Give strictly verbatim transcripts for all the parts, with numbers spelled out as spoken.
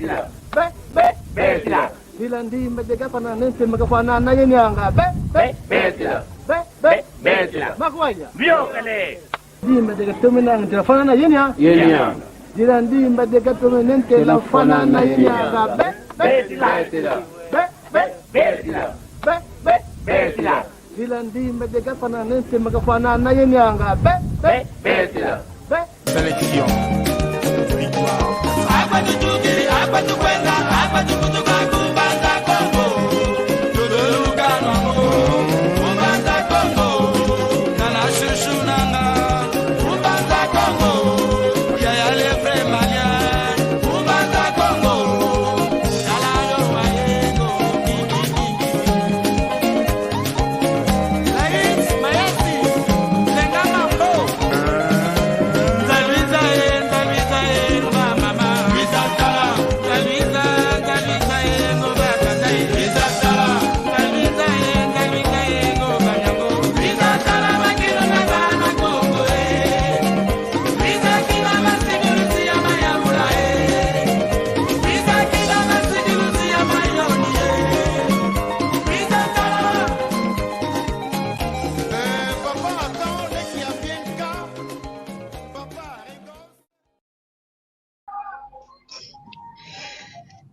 Be, be, besila. Nzila ndimba de kafwana ne ntema kafwana na ye nyanga. Be, be, be, besila. Be, be, be, besila. Makwanya. Biokele. Ndimba de katome na ntema fwana na ye nyanga. Ye nyanga. Nzila ndimba de katome ne ntema fwana na ye nyanga. Be, be, besila. Be, be, besila. Be, be, besila. Nzila ndimba de kafwana ne ntema kafwana na ye nyanga. Be, be, be, besila. Be. Sélection. Victoire.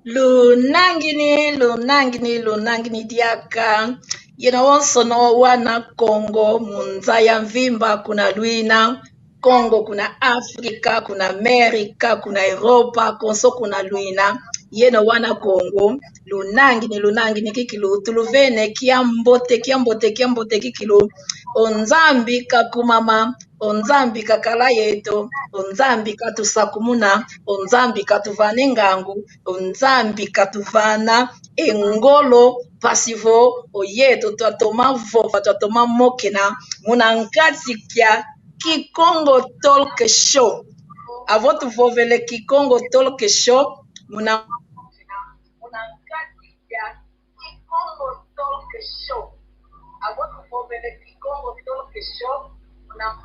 Lunangini, lunangini, lunangini diaka. Yeno wonsono wana Kongo, mu nza ya mvimba kuna lwina. Kongo kuna Afrika, kuna Amerika, kuna Europa, konso kuna lwina. Yeno wana Kongo, lunangini, lunangini kikilu, tuluvene kiambote, kiambote, kiambote kikilu. O Nzambi kakumama, o Nzambi kakala yeto, o Nzambi katusakumuna, o Nzambi katuvana e ngangu, o Nzambi katuvana e ngolo, mpasi vo o yeto twatoma vova, twatoma mokena muna nkati kia Kikongo Talk Show. Avo tuvovele Kikongo Talk Show, muna, muna nkati kia Kikongo Talk Show. Avo tuvovele Kikongo Talk Show, muna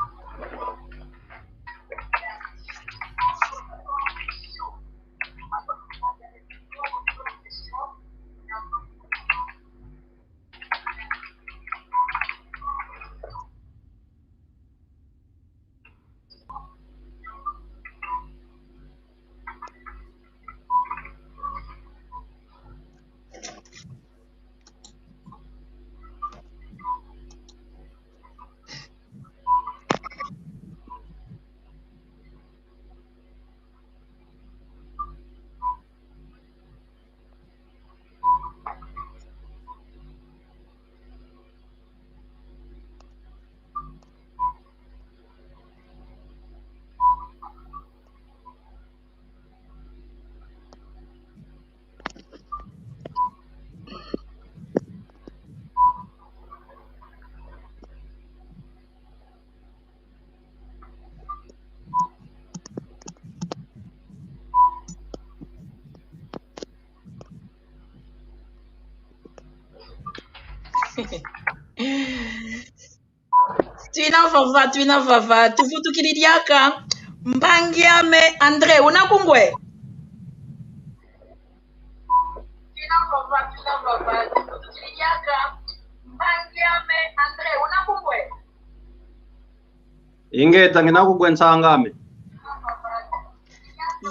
Twina vava, twina vava, tuvutukidi diaka. Mpangi ame André, una kungwe? Twina vava, twina vava, tuvutukidi diaka. Mpangi ame André, una kungwe? Ingeta, ngina kugwe nsang'ame.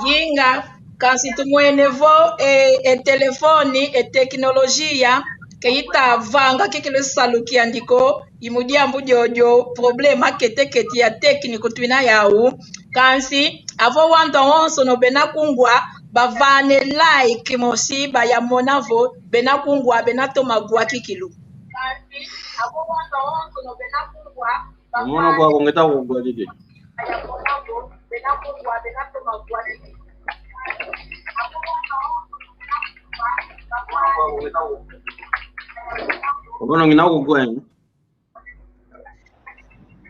Yinga, kansi tumwene vo, e, e telefoni, e teknolojia, ke itavanga kikilu salu kiandi ko, i mu diambu diodio, problema kete kete ya tekniku twina yau. Kansi, avo wantu awonsono bena kungwa, bavane like mosi, bayamona vo, bena kungwa, bena toma gwa kikilu. Kansi, avo wantu awonsono bena kungwa, Omono kwa kungeta kugwa kiki. Omono ngina kugwa.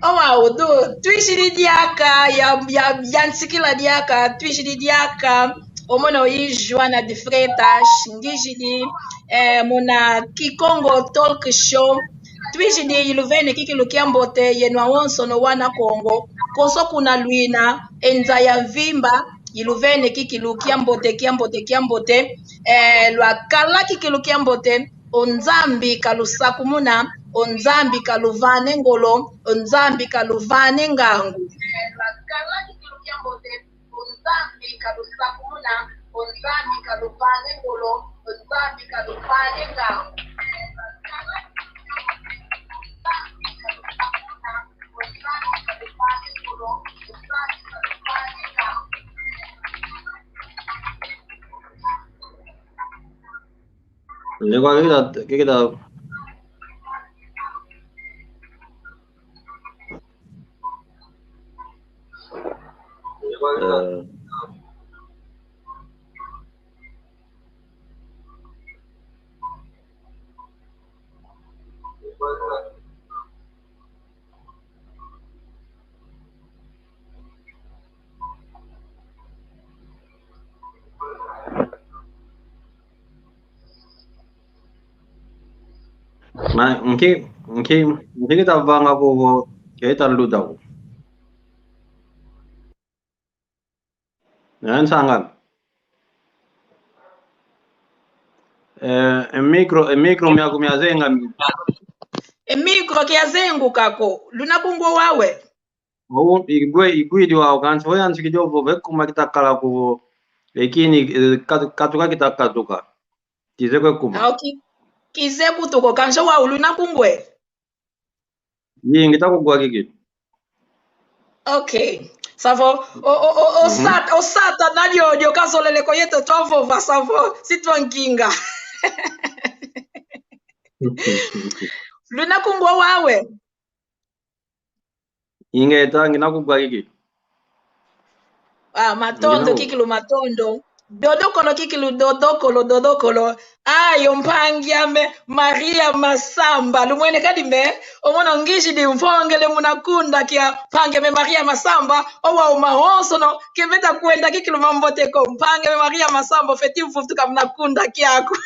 Owa, udu, twizidi diaka, ya, ya, ya nsikila diaka, twizidi diaka. Omono i Joana de Freitas, ngizidi, eh, muna Kikongo Talk Show. Twizidi iluvene kikilu kiambote yeno awonsono wana Kongo. Konso kuna lwina, e nza ya mvimba, iluvene kikilu kiambote, kiambote, kiambote. Eh, lwakala kikilu kiambote, o Nzambi kalusakumuna, o Nzambi kaluvane ngolo, o Nzambi kaluvane ngangu. Lengua, ¿qué tal? ¿Qué tal? Eh, ma nki, nki, nki kitavanga kuvo, keta luta ku. Eh, nsangana. Eh, e micro, e micro miaku miazenga mi. E micro kiazenguka ko. Luna kungwa wawe. Ou, igwe, igwidi wau, kansi vo yansikidi ovo, ve kuma kitakala kuvo. Ekini, eh, katu-, katuka kitakatuka. Kize kwe kuma. Ah, ok. Kize kutuko, kansi wau luna kungwe. Yi, ngita kugwa kiki. Ok. Savo, o, o, o, o, mhm, sat-, o Satana diodio kazolele ko yeto twavova, savo, si twankinga. Luna kungwa wawe. Ingeta, ngina kugwa kiki. Ah, matondo, ngina kikilu matondo. Dodokolo kikilu, dodokolo, dodokolo. Ayo, mpangi ame, Maria Masamba. Lumwene kadi me, omono ngizidi mvongele muna kunda kia mpangi ame Maria Masamba. Owa uma onsono, keveta kwenda kikilu mambote ko. Mpangi ame Maria Masamba, ofeti mvutuka muna kunda kiaku.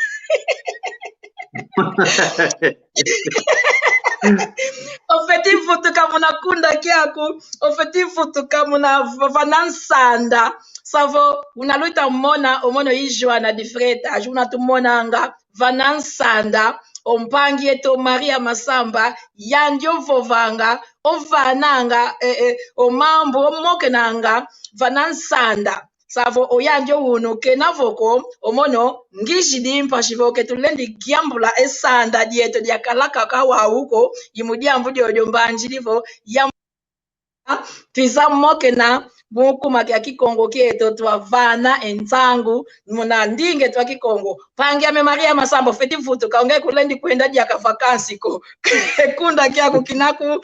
Ofeti vutuka muna kunda kiaku, ofeti vutuka muna v-, vana nsanda. Savo, una luta mona, omono i Joana de Freitas, una tumonanga vana nsanda, o mpangi eto Maria Masamba, yandi ovovanga, ovananga, eh, eh, o mambu, omokenanga vana nsanda. Savo oyandi owunu kena vo ko, omono, ngizidi mpasi vo ke tulendi kiambula e sanda dieto diakala kaka wau ko, i mu diambu diodio mbanzidi vo, ya, twiza mokena, mu kuma kia Kikongo kieto twavana e nsangu, muna ndinga eto a Kikongo. Mpangi ame Maria Masamba, ofeti vutuka, o nge kulendi kwenda diaka vacances ko. Kunda kiaku kina ku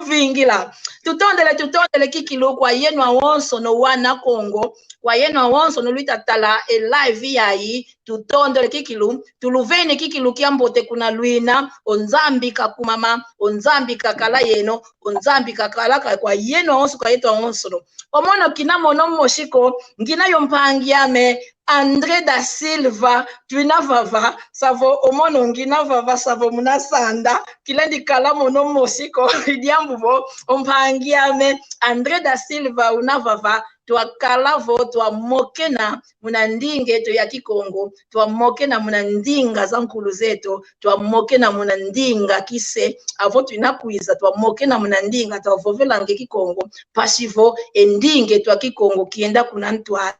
vingila. Tutondele, tutondele kikilu kwa yeno awonsono wana Kongo, kwa yeno awonsono lwita tala e live yayi, tutondele kikilu, tuluvene kikilu kiambote kuna lwina, o Nzambi kakumama, o Nzambi kakala yeno, o Nzambi kakala ka-, kwa yeno awonso, kwa yeto awonsono. Omono kina mono mosi ko, ngina yo mpangi ame, André da Silva, twina vava, savo omono ngina vava, savo muna sanda, kilendi kala mono mosi ko, i diambu vo, o mpangi ame, André da Silva, una vava, twakala vo, twamokena muna ndinga eto ya Kikongo, twamokena muna ndinga za nkulu zeto, twamokena muna ndinga kise, avo twina kwiza, twamokena muna ndinga, twavovelanga e Kikongo, mpasi vo, e ndinga eto a Kikongo, kienda kuna ntwala.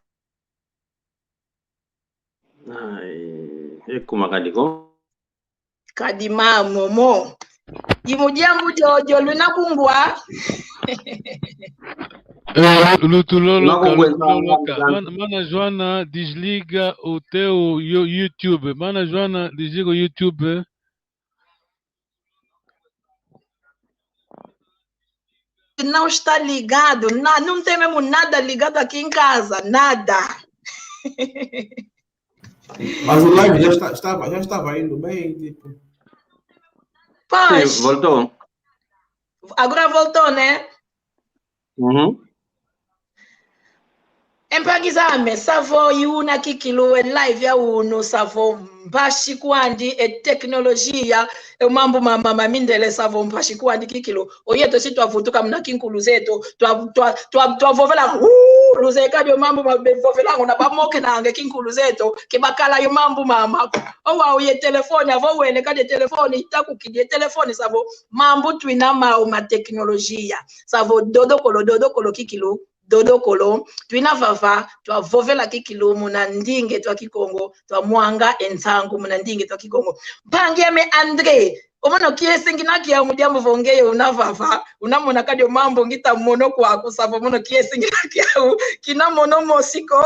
Ai, e kuma kadi ko. Kadi mamo mo. I mu diambu diodio luna kungwa. Eh, lutuloloka, lutuloloka. Mana, mana Joana, desliga o teu yo-, YouTube. Mana Joana, desliga o YouTube. Não está ligado. Na-, não tem mesmo nada ligado aqui em casa. Nada. Mas o live já está, estava, já estava indo bem, tipo. Pois. Sim, voltou. Agora voltou, né? Uhum. E mpangi zame, savo i una kikilu e live ya unu, savo mpasi kwandi e tecnologia, e mambu ma, ma, ma mindele, savo mpasi kwandi kikilu. O yeto si twavutuka muna kinkulu zeto, twa, twa, twa, twavovela, huu, kinkulu ze kadi o mambu ma bevovelanga una bamokenanga kinkulu zeto, ke bakala yo mambu mama. O wau ye telefone, avo wele kadi telefone, itakukidi ye telefone savo, mambu twina mau ma teknolojia. Savo dodokolo, dodokolo kikilu, dodokolo, twina vava, twavovela kikilu muna ndinga eto a Kikongo, twamwanga e nsangu muna ndinga eto a Kikongo. Mpangi ame André, o mono kiese ngina kiau mu diambu vo ngeye una vava, una mona kadi o mambu ngita mono kwaku savo mono kiese ngina kiau, kina mono mosi ko.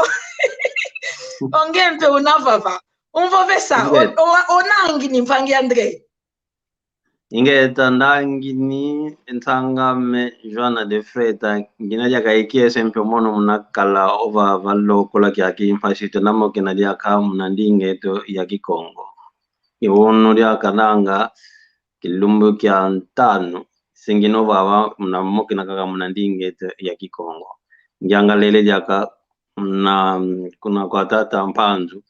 O nge mpe una vava. Unvovesa, o, o, o nangini mpangi André? Ingeta, ndangini nsanga ame Joana de Freitas, ngina diaka e kiese mpe o mono muna kala o vava lokola kiaki mpasi tuna mokena diaka muna ndinga eto ya Kikongo. I unu diaka nanga kilumbu kia ntanu, si ngina o vava muna mokena kaka muna ndinga eto ya Kikongo. Ngiangalele diaka na kuna kwa tata Mpanzu,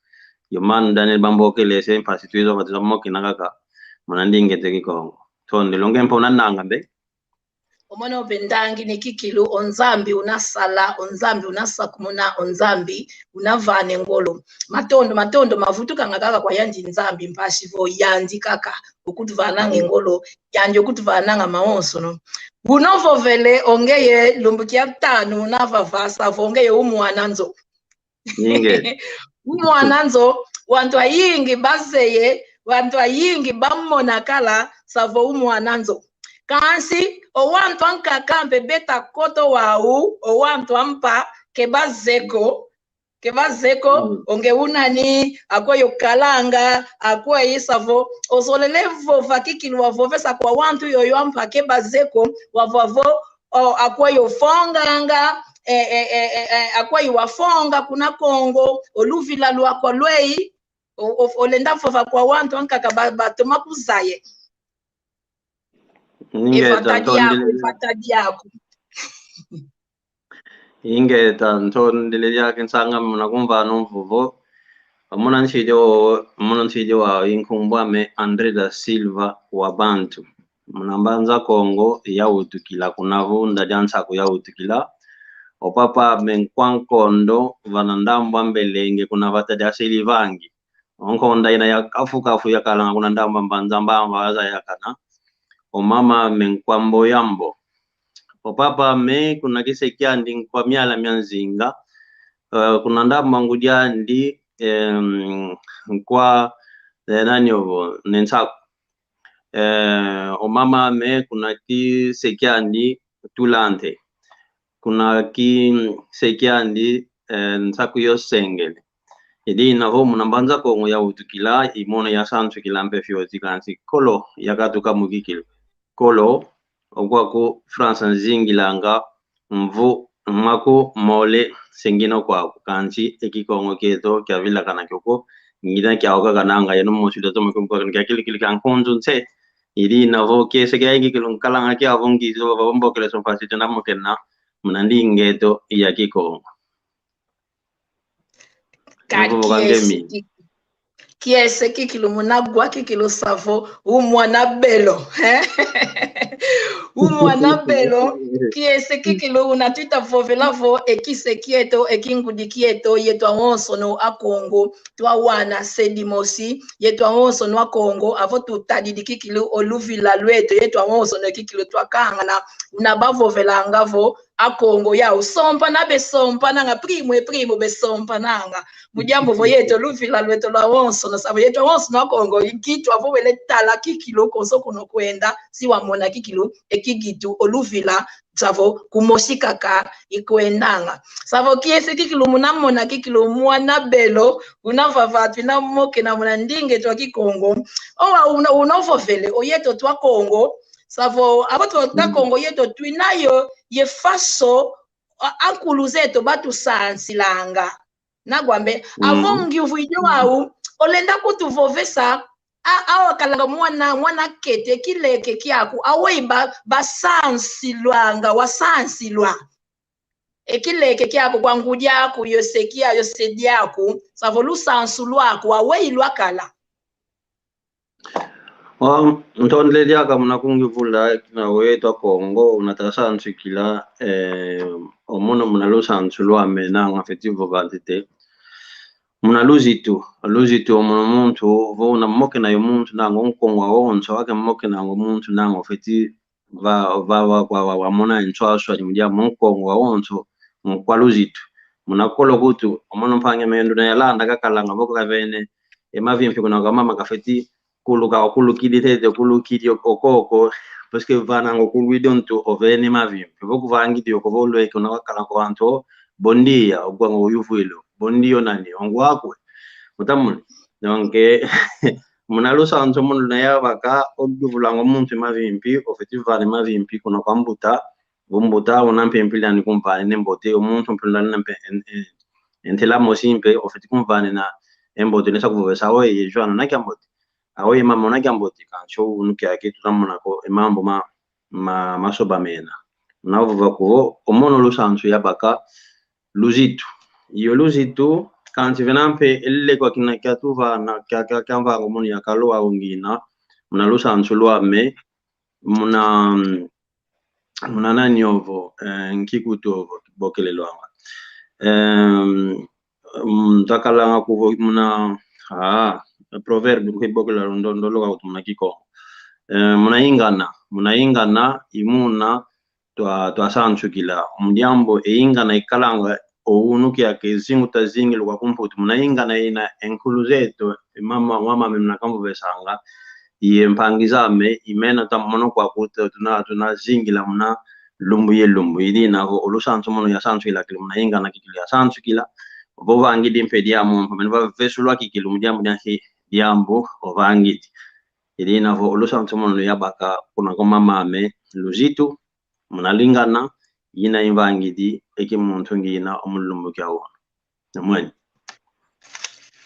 yo manu Daniel Bambokelese, mpasi twiza vatuza mokena kaka muna ndinga eto Kikongo. Ntondele. O nge mpe una nanga mbe? O mono mpe ndangini kikilu, o Nzambi una sala, o Nzambi una sakumuna, o Nzambi una vana e ngolo. Matondo, matondo mavutukanga kaka kwa yandi Nzambi, mpasi vo yandi kaka ukutuvananga e ngolo, yandi ukutuvananga mawonsono. Una vovele o ngeye lumbu kia tanu una vava savo o ngeye u mwana nzo. Inge. U mwana nzo, wantu ayingi bazeye, wantu ayingi bamona kala savo u mwana nzo. Kansi o wantu ankaka mpe beta koto wau, o wantu ampa ke bazeko, ke bazeko, mm, o nge unani, akweyi okalanga, akweyi savo, ozolele vova kikilu wavovesa kwa wantu yoyo ampa ke bazeko, wavova vo, o, akweyi ofonganga, e, e, akweyi wafonga kuna Kongo, o luvila lwaku lweyi, o, o, olenda vova kwa wantu ankaka ba, batoma kuzaya. Ingeta, e vata diaku, ntondele, e vata diaku. Ingeta, ntondele diaka nsanga muna kumvana o mvovo. O muna nsidi o, o muna nsidi wau i nkumbu ame André da Silva wa Bantu. Muna Mbanza Kongo yawutukila, kuna Vunda dia Nsaku yawutukila. O papa ame Nkwa Nkondo vana ndambu a Mbelenge kuna vata dia Silivangi. O nkonda ina ya kafu-kafu yakalanga kuna ndambu a Mbanza Mbamba wazayakana. O mama ame Nkwa Mboyambo. O papa ame kuna kise kiandi Nkwa Miala mia Nzinga. Eh, kuna ndambu a ngudi andi, em, Nkwa, eh, nani ovo, Ne Nsaku. Eh, o mama ame kuna kise kiandi Tulante. Kuna kise kiandi, eh, Nsaku yo Sengele. I dina vo muna Mbanza Kongo yawutukila, i mono yasansukila mpe fioti kansi kolo yakatuka mu kikilu. Kolo, okwaku France nzingilanga, mvu, mwaku, mole, si ngina okwaku, kansi e Kikongo kieto kiavilakana kiokio, ngina kiau kaka nanga, yeno mosi datoma kiokio, kia kilikili kia nkunzu nse, i dina vo kiese kia kikilu nkalanga kiavo ngizo, vava mbokeleso mpasi tuna mokena muna ndinga eto ya Kikongo. Ka kiese ki-, kiese kikilu muna wa kikilu savo, u mwana belo, eh? U mwana belo, kiese kikilu una twita vovela vo, e kise kieto, e kingudi kieto, yeto awonsono a Kongo, twawana se dimosi, yeto awonsono a Kongo, avo tutadidi kikilu o luvila lweto, yeto awonsono kikilu twakangana, una bavovelanga vo, Akongo yau, sompana besompananga, primo e primo besompananga. Mu diambu vo yeto luvila lweto lwawonsono, savo yeto awonsono Akongo, i gitu avo wele tala kikilu konso kuno kwenda, si wamona kikilu, e kigitu, o luvila, savo kumosi kaka ikwendanga. Savo kiese kikilu muna mona kikilu mwana belo, una vava twina mokena muna ndinga eto a Kikongo. Owa una, una ovovele, o yeto twa Kongo, savo, avo twa, twa Kongo yeto twina yo, ye faso, a, ankulu zeto batusansilanga. Nagwambe, avo ngiuvwidi wau, olenda kutuvovesa, a, a wakalanga mwana, mwana kete, kileke kiaku, aweyi ba, basansilwanga, wasansilwa. E kileke kiaku kwa ngudi aku, yo se kia, yo se diaku, savo lusansu lwaku, aweyi lwakala. O, ntondele diaka muna kungivula kina weto a Kongo, una tasa nsukila, eh, o mono muna lusansu lwame nanga feti vova ntete. Muna luzitu, luzitu o mono muntu, vo una mokena yo muntu nanga o Nkongo awonso, ake mokena ngo muntu nanga feti va, va, va, kwa, wa, wamona nswaswani mu diambu Nkongo awonso, nkwa luzitu. Muna kolo kutu, o mono mpangi ame nduna yalanda kakalanga vo kavene, e mavimpi kuna kwa mama kafeti kuluka, okulukidi tete, okulukidi okoko, parce que vana ngo kulwidi o ntu ovene mavimpi. Vo kuvangidi oko vo lweke una wakala kwa wantu, bom dia, ogwanga oyuvwilo, bom dia o nani, o ngwakwe. Utamuni? Donc, eh, muna lusansu mono luna yabaka, ogivulanga o muntu mavimpi, ofeti vana mavimpi, kuna kwa mbuta, vo mbuta, una mpe mpila ni kumvana ne mbote, o muntu mpila na mpe, en-, en-, entela mosi mpe, ofeti kumvana na, e mbote, nesa kuvovesa, oye, Joana, una kiambote. Awe, mama, una kiambote, kansi o unu kiaki, tuna mona ko, e mambu ma, ma, masoba mena. Una vova ko, o mono lusansu yabaka, luzitu. Iyo luzitu, kansi vena mpe, ele kwa kina kia tuvana, kia, kia, kia mvango mono ya kalo wa ungina, muna lusansu lwame, muna, mm, muna nani ovo, eh, nki kutu ovo, bokelelo anga. Em, mm, takalanga kuvo muna, ah, proverbe kwe bokela ndo, ndolo ka kutu muna Kikongo. Eh, muna ingana, muna ingana, i muna twa, twasansukila. Mu diambu e ingana ikalanga o unu kiaki zingu tazingila kwa kumputu. Muna ingana ina e nkulu zeto, e mama, wamame muna kamvovesanga, ye mpangi zame, i mena twa mono kwaku tuna, tunazingila muna lumbu ye lumbu. I dina vo o lusansu mono yasansukila kikilu muna ingana kikilu yasansukila. Vo vangidi mpe diambu, mpamene vavesulwa kikilu mu diambu dia nki, diambu ovangidi. I dina vo o lusansu mono yabaka kuna kwa mamame, luzitu, muna lingana, ina imvangidi, e kimuntu ngina o mu lumbu kia unu. Namweni.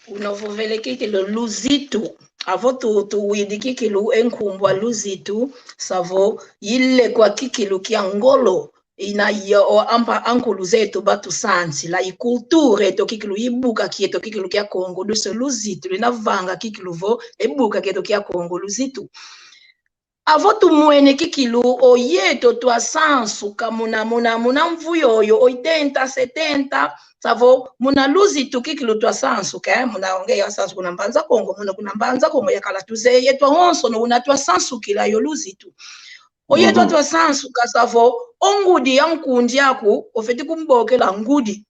Unovovele kikilu luzitu. Avo tu, tuwidi kikilu e nkumbu a luzitu, savo ilekwa kikilu kia ngolo, ina yo o ampa ankulu zeto batusansila, i kultura eto kikilu, i buka kieto kikilu kia Kongo, duso luzitu, lina vanga kikilu vo, e buka kieto kia Kongo, luzitu. Avo tumwene kikilu, o yeto twasansuka muna, muna, muna mvu yoyo, oitenta, setenta, savo muna luzitu kikilu twasansuka, eh, muna onge yasansuka kuna Mbanza Kongo, muna kuna Mbanza Kongo yakala tuzeye, twawonsono una twasansukila yo luzitu. O yeto twasansuka savo, o ngudi ya nkundi aku, ofeti kumbokela ngudi.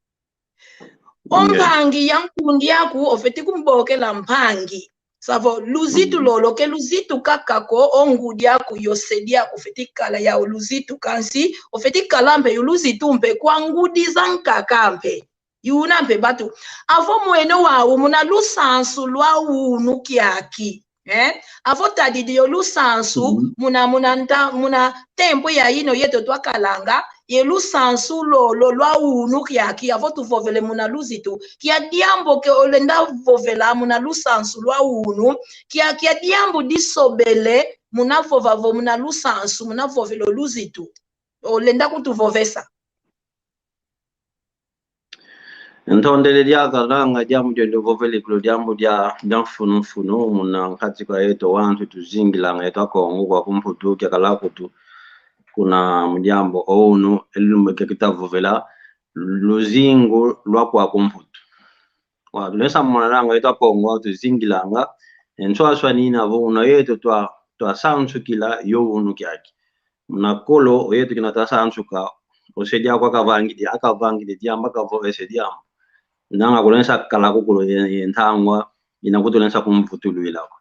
O mpangi ya nkundi aku, ofeti kumbokela mpangi. Savo, luzitu lolo ke luzitu kaka ko, o ngudi aku yo se diaku ofeti kala yau luzitu, kansi ofeti kala mpe yo luzitu mpe kwa ngudi zankaka mpe. I una mpe batu. Avo mwene wau muna lusansu lwa unu kiaki. Eh? Avo tadidi yo lusansu, muna, muna nta-, muna tempo ya ino yeto twakalanga, ye lusansu lolo lwa unu kiaki, avo tuvovele muna luzitu. Kia diambu ke olenda vovela muna lusansu lwa unu, kia, kia diambu disobele muna vova vo muna lusansu, muna vovele o luzitu. Olenda kutuvovesa. Ntondele diaka nanga diambu dio ndovovele kulu diambu dia, dia mfunu mfunu, muna nkati kwa yeto wantu tuzingilanga yeto Akongo kwa kumputu kiakala kutu kuna mu diambu o unu, e lumbu kia kitavovela, luzingu lwa kwa kumputu. Wa, tulesa mona nanga yeto Akongo tuzingilanga, e nswaswani ina vo una yeto twa, twasansukila yo unu kiaki. Muna kolo, o yeto kina twasansuka, o se diaku akavangidi, akavangidi diambu, akavovese diambu. Nanga kulensa kala kukulu ye, ye ntangwa, ina kutulensa kumvutulwila ko.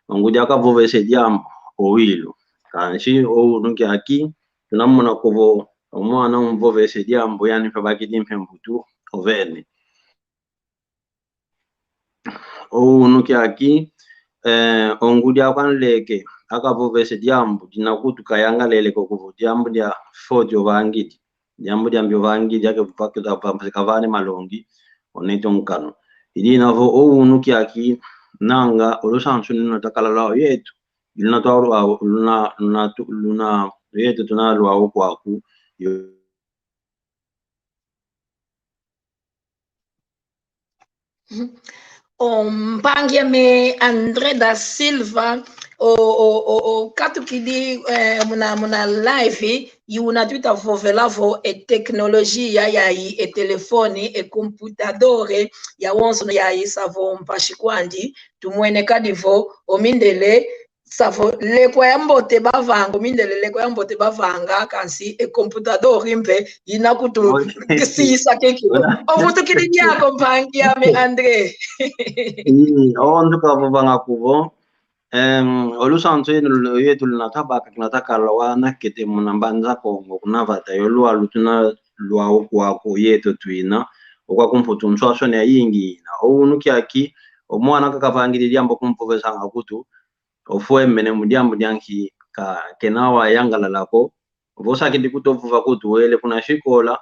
O ngudi akavovese diambu, owilu. Kansi, o unu kiaki, tunamona ko vo, o mwana umvovese diambu, yani mpe bakidi mpe mvutu, ovene. O unu kiaki, eh, o ngudi aku anleke, akavovese diambu, dina kutu kayangalele ko kuvo diambu dia foti ovangidi, diambu diambi ovangidi, ake vupakita vampa kavane malongi, o neto nkanu. I dina vo o unu kiaki, nanga, o lusansu nina takalala o yeto, luna twa lwa, luna, luna tu-, luna, o yeto tuna lwau kwaku, yo, O mpangi ame André da Silva, o, o, o, o, katukidi, eh, muna, muna live, i una twita vovela vo e tecnologia yayi, e telefone, e computador, yawonso yayi sa vo mpasi kwandi, tumwene kadi vo, o mindele, sa vo lekwa yambote bavanga, o mindele lekwa yambote bavanga, kansi e computador mpe, ina kutu, kisisa kekio. Ovutukidi diako mpangi ame André. Ii, o nduka vovanga kuvo, Em, o lusansu yetu, yetu luna tabaka, kina takala wana kete muna Mbanza Kongo, kuna vata yo lwalu tuna lwau kwaku yetu twina, okwa kumputu nswaswani yayingi ina. O unu kiaki, o mwana kakavangidi diambu kumpovesanga kutu, ofwemene mu diambu dianki ka, kena wayangalala ko, vo sakidi kutu ovova kutu wele kuna sikola,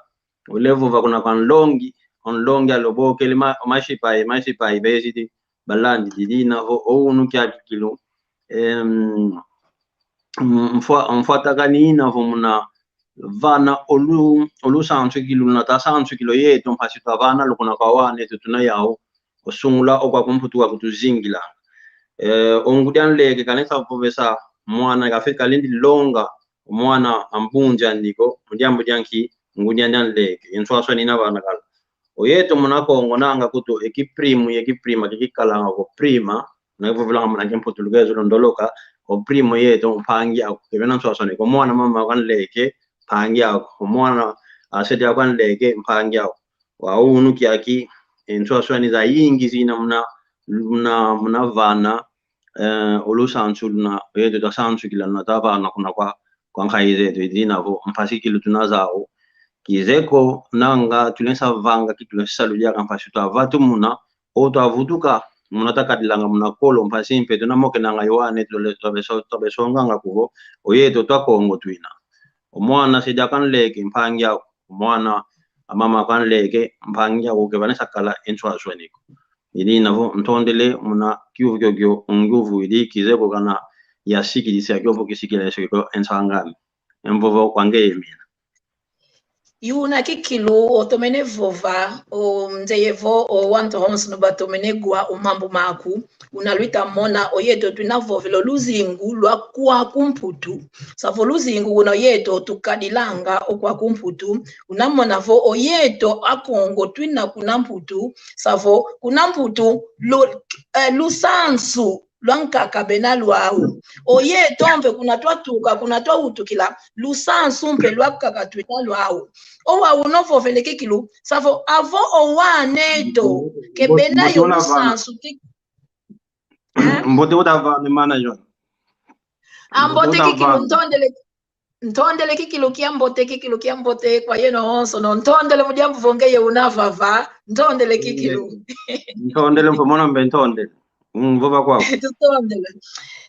wele vova kuna kwa nlongi, o nlongi alobokele ma-, masipa ye, masipa ye bezidi, balandidi dina vo, o unu kiaki kilu. Em, mfwa-, mfwatakani ina vo muna vana olu-, olusansu kilu, na tasansu kilu yeto, mpasi twavana lukuna kwa wane tutuna yau, osungula okwa kumputu kwa kutuzingila. Eh, o ngudi anleke kanesa vovesa mwana kafe kalendi longa, mwana ambunja ndiko, mu diambu dianki ngudi andi anleke, ye nswaswani ina vana kala. O yeto muna Kongo nanga kutu e kiprimu, ye kiprima, kikikalanga ko prima, na kivovelanga muna kimputulukezo londoloka, o primo yeto mpangi aku, kebena nswaswani ko mwana mama kanleke, mpangi aku, mwana asedi aku anleke, mpangi aku. Wa unu kiaki, e nswaswani zayingi zina muna, muna, muna vana, eh, olusansu luna, yeto tasansukila luna tavana kuna kwa, kwa nkayi zeto, idina vo, mpasi kilu tuna zau. Kizeko, nanga, tulesa vanga, ki tulesa salu diaka mpasi twavatu muna, o twavutuka, muna takadilanga muna kolo, mpasi mpe, tunamokenanga yowane, tule-, twabeso-, twabesonganga kuvo, o yeto twa Kongo twina. O mwana sedi aku anleke, mpangi aku. Mwana, a mama kanleke, mpangi aku kebanesa kala e nswaswani ko. Idina vo, ntondele, muna kiuvu kiokio, ungiuvu idi, kizeko kana, yasikidisa kiompo kisikila, yasikila, e nsangani. E mvovo kwa ngeye mina. I una kikilu, otomene vova, o nzeye vo, o wantu awonsono batomene wa, o mambu maku, una lwita mona, o yeto twina vovela o luzingu lwa kwaku Mputu. Sa vo luzingu una o yeto tukadilanga o kwaku Mputu. Una mona vo o yeto Akongo twina kuna Mputu. Sa vo kuna Mputu lu-, eh, lusansu lwankaka bena lwau. O yeto mpe kuna twatuka, kuna twawutukila, lusansu mpe lwankaka twina lwau. O wau una ovovele kikilu, sa vo avo o waneto, ke bena yo lusansu ki- Mbote utavana mana yo. A, mbote kikilu, ntondele, ntondele kikilu kiambote, kikilu kiambote kwa yeno onsono. Ntondele mu diambu vo ngeye una vava, ntondele kikilu. Ntondele mpe mono mpe ntondele. Mm, vova kwaku. Tutondele.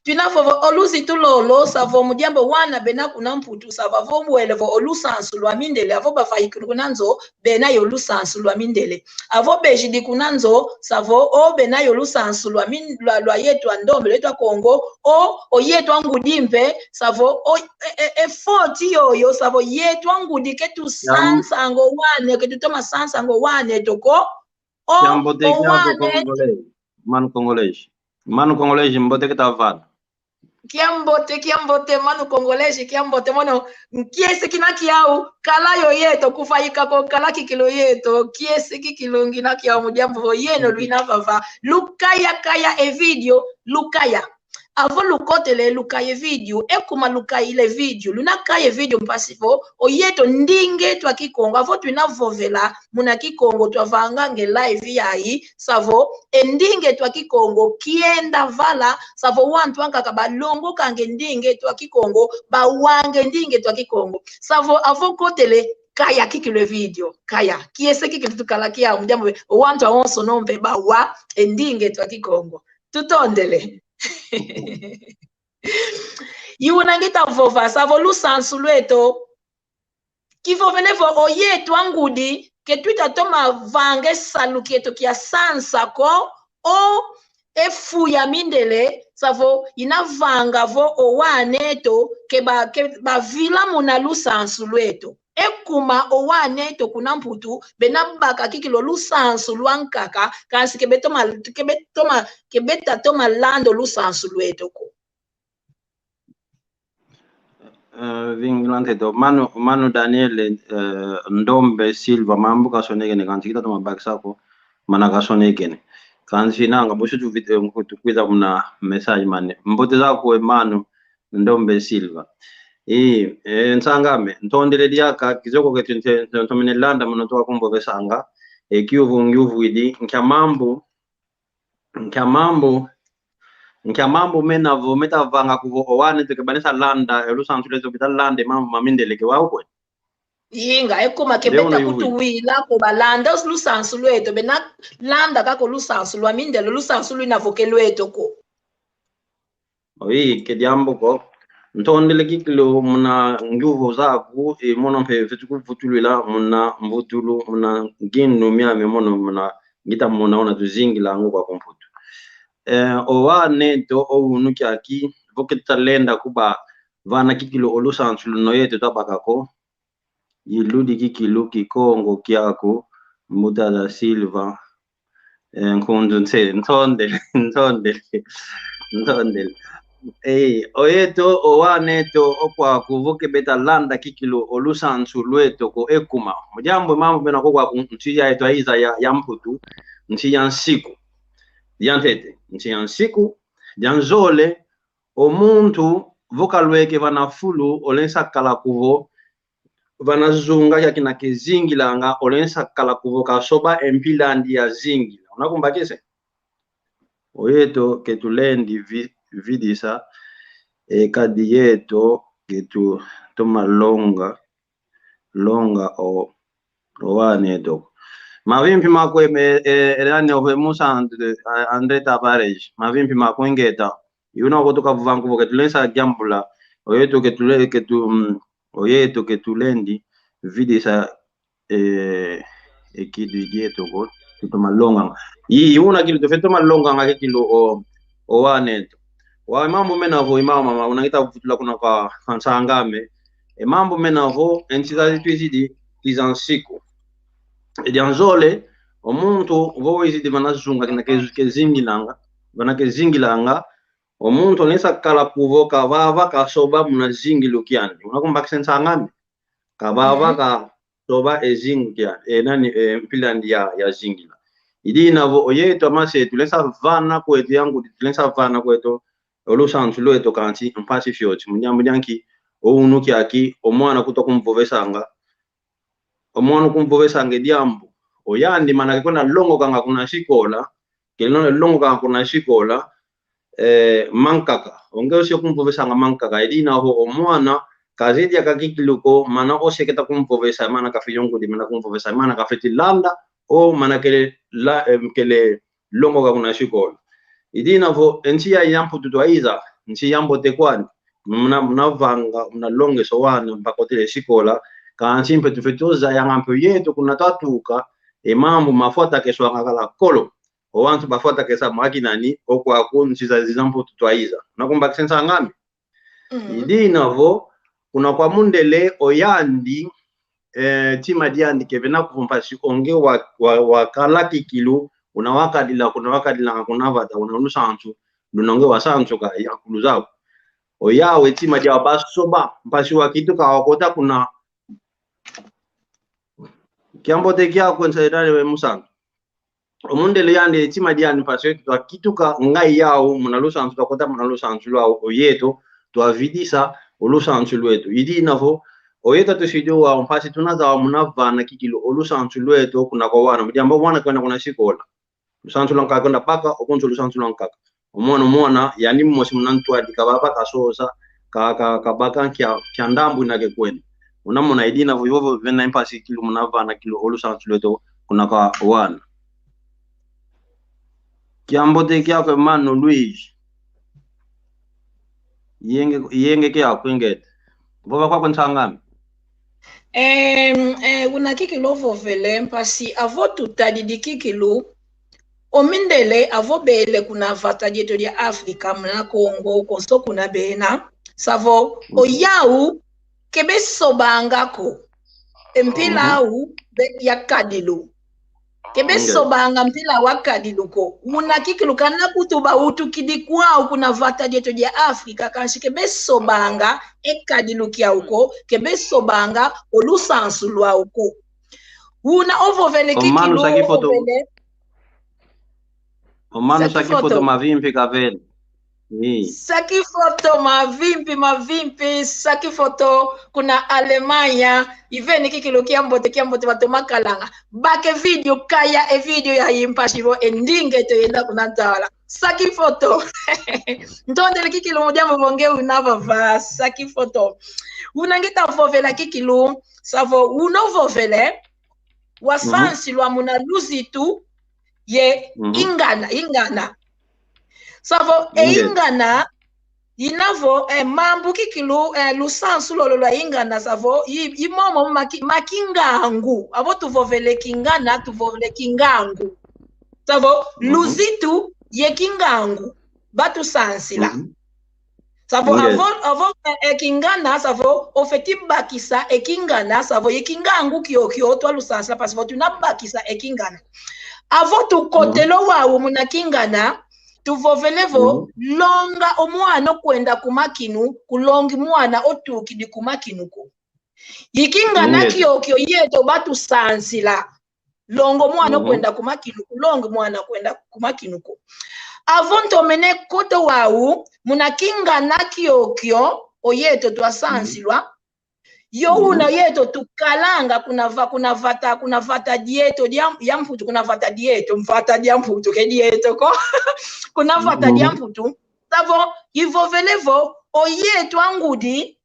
Twina vova o luzitu lolo, sa vo mu diambu wana bena kuna Mputu, sa vo vo mbwele vo o lusansu lwa mindele, avo bavaikulu kuna nzo, bena yo lusansu lwa mindele. Avo bezidi kuna nzo, sa vo o bena yo lusansu lwa min-, lwa, lwa yeto a ndombe, lwa yeto Akongo, o, o yeto angudi mpe, sa vo o, e, e, e foti yoyo, sa vo yeto angudi ke tusansanga o wane, ke tutoma sansanga o waneto ko, o, kiambote, o kiambote wane. Congolês. Mano Congolês. Mano Congolês, mbote ke tavana. Kiambote, kiambote, mano Congolês, kiambote, mono, kiese kina kiau, kala yo yeto, kuvaika ko kala kikilu yeto, kiese kikilu ngina kiau mu diambu vo yeno lwina vava, lukaya kaya e vídeo, lukaya. Avo lukotele lukaya e vídeo, ekuma lukayile vídeo, luna kaya e vídeo mpasi vo, o yeto ndinga eto a Kikongo, avo twina vovela, muna Kikongo twavanganga e live yayi, sa vo, e ndinga eto a Kikongo, kienda vala, sa vo wantu ankaka balongokanga e ndinga eto a Kikongo, bawanga e ndinga eto a Kikongo. Sa vo avo kotele, kaya kikilu e vídeo, kaya. Kiese kikilu tukala kiau, mu diambu vo, wantu awonsono mpe bawa, e ndinga eto a Kikongo. Tutondele. I una ngita vova, sa vo lusansu lweto, kivovele vo o yeto angudi, ke twita toma vanga e salu kieto kia sansa ko, o e fu ya mindele, sa vo ina vanga vo o waneto, ke ba, ke bavila muna lusansu lweto. Ekuma o waneto kuna Mputu, bena baka kikilu lusansu lwankaka, kansi ke betoma, ke betoma, ke beta toma landa o lusansu lweto ko. Eh, vingila ntete, mano, mano Daniel, eh, Ndombe Silva, mambu kasonekene, kansi kita toma bakisa ko, mana kasonekene. Kansi nanga, bosi tu vit-, eh, kutu kwiza muna message mane. Mbote zaku e mano Ndombe Silva. I, eh, nsang'ame, ntondele diaka, kizoko ke tu nte-, nte-, ntomene landa, muna tuka kumbo besanga, e kiuvu, ngiuvu idi, nkia mambu, Nkia mambu, nkia mambu mena vo, meta vanga kuvo owane toke banesa landa, e lusansu lweto beta landa, e mambu ma mindele ke wau kwe. Inga, e kuma ke beta kutuwila ko balanda lusansu lweto, bena landa kako lusansu lwa mindele, lusansu lwina vo ke lweto ko. Oyi, ke diambu ko. Ntondele kikilu muna ngiuvu zaku, e mono mpe feti kuvutulwila muna mvutulu, muna ngindu miami mono muna ngita mona ona tuzingilanga kwa kumputu. Eh, owane to o unu kiaki, vo keta lenda kuba vana kikilu o lusansu luno yeto tabaka ko, iludi kikilu Kikongo kiaku, Mbuta da Silva, eh, Nkundu nse, ntondele, ntondele, ntondele. Eh, oyeto, owaneto, okwaku, vo ke beta landa kikilu o lusansu lweto ko e kuma. Mu diambu mambu mena ko kwaku nsi yayeto ayiza ya, ya Mputu, nsi ya nsiku. Diantete, nsi ya nsiku, dia nzole, o muntu, vo kalweke vana fulu, olensa kala kuvo, vana zunga kia kina ke zingilanga, olensa kala kuvo kasoba e mpila andi ya zingila. Una kumbakese? Oyeto ke tulendi vi-, vidisa, e kadi yeto ke tu toma longa, longa o, owaneto. Mavimpi makwe me, e, e, nani ove musa André, a, André Tavares. Mavimpi makwe ngeta. Yuna ko tuka vuvanku vo ke tulensa diambula. Oyeto ke tule-, ke tu-, mm, oyeto ke tulendi vidisa, eh, e kidi dieto ko, tutoma longanga. I, una kilu tufeti toma longanga ke kilu o, owaneto. Wa mambu mena vo, i mama, mama, una ngita vutula kuna kwa, kwa nsang'ame. E mambu mena vo, e nsi zazi twizidi, tiza nsiku. E dia nzole, o muntu, vo wizidi vana zunga, kina ke, ke zingilanga, vana ke zingilanga, o muntu olensa kala kuvo kavava kasoba muna zingilu kiandi. Una kumbakisa nsang'ame? Kavava kasoba e zingilu kiandi. E nani, e mpila andi ya, ya zingila. I dina vo oyeto amase tulensa vana kweto yangudi tulensa vana kweto o lusansu lweto kansi mpasi fioti. Mu diambu dia nki, o unu kiaki, o mwana kuta kumpovesanga. O mwana kumpovesanga e diambu. Oyandi mana ke kwenda longokanga kuna sikola, ke longokanga kuna sikola, eh, mankaka. O nge osi kumpovesanga mankaka. I dina vo o mwana, kazidi aka kikilu ko, mana osi keta kumpovesa, mana kafeti yangudi, mana kumpovesa, mana kafeti landa, o mana kele la, em, kele longoka kuna sikola. I dina vo, e nsi ya, ya Mputu twayiza, nsi ya mbote kwani, muna, muna vanga, muna longesa wana, mpaka otele sikola, kansi mpe tufeti ozayanga mpe yeto kuna twatuka, e mambu mafwata keswanga kala kolo. O wantu bafwata kesa mwakinani, okwaku nsi zazi za Mputu twayiza. Una kumbakisa nsang'ame? I dina vo, kuna kwa mundele oyandi, eh, tima diandi kevena kuvo mpasi o nge wa, wa, wakala kikilu, una wakadila, kuna wakadilanga kuna vata, una lusansu, luna nge wasansuka, yakulu zau. Oyau e tima diau basoba, mpasi wakituka wakota kuna. Kiambote kiaku nsa edale we musantu. O mundele yandi e tima diandi mpasi oyeto twakituka ngai yau muna lusansu, twakota muna lusansu lwau, oyeto twavidisa o lusansu lweto. I dina vo, oyeto tusidi wau mpasi tuna zau muna vana kikilu o lusansu lweto kuna kwa wana. Mu diambu wana kwenda kuna sikola. Lusansu lwa nkaka kwenda baka, o kunso lusansu lwa nkaka. O mwana, o mwana, yani mosi muna ntwadi, kavava kasosa, ka, ka, kabaka nkia, nkia ndambu ina ke kwenda. Una mona i dina vo, vo, vo, vena mpasi kikilu muna vana kikilu o lusansu lweto kuna kwa wana. Kiambote kiaku Emmanuel Luis. Yenge, yenge kiaku ingeta. Vova kwaku nsang'ame. Em, eh, una kikilu ovovele mpasi avo tutadidi kikilu. O mindele avo bele kuna vata dieto dia Afrika, muna Kongo, konso kuna bena. Savo, oyau, ke besobanga ko. E mpila au, be, ya kadilu. Kebe sobanga mpila wa kadilu ko. Una kikilu kana kutu bawutukidi kwau kuna vata dieto dia Afrika, kansi kebe sobanga e kadilu kiau ko, kebe sobanga o lusansu lwau ko. Una ovovele kikilu, ovovele. Omanu, saki foto mavimpi kavele. Saki foto mavimpi, mavimpi, saki foto kuna Alemanha. Iveni kikilu kiambote, kiambote, batoma kalanga. Baka e video, kaya e video yayi mpasi vo e ndinga eto yenda kuna ntala. Saki foto. Ntondele kikilu mu diambu vo nge una vava, saki foto. Una nge tavovela kikilu, savo una ovovele, wasansilwa muna luzitu ye ingana, ingana. Savo e ingana, ina vo, eh, mambu kikilu, eh, lusansu lolo lwa ingana, savo i, i momo maki, ma kingangu. Avo tuvovele kingana, tuvovele kingangu. Savo luzitu ye kingangu batusansila. Savo avo, avo, eh, eh, kingana, savo ofeti bakisa e kingana, savo ye kingangu kiokio twalusansila, mpasi vo tuna bakisa e kingana. Avo tukotele o wau muna kingana, tuvovele vo, longa o mwana okwenda ku makinu, kulongi mwana otukidi ku makinu ko. I kingana kiokio yeto batusansila. Longa o mwana okwenda ku makinu, kulongi mwana okwenda ku makinu ko. Avo ntomene kota o wau muna kingana kiokio o yeto twasansilwa. Yo una yeto tukalanga kuna va, kuna vata, kuna vata dieto dia, dia Mputu, kuna vata dieto, mvata dia Mputu, ke dieto ko. Kuna vata dia Mputu. Savo ivovele vo, o yeto angudi,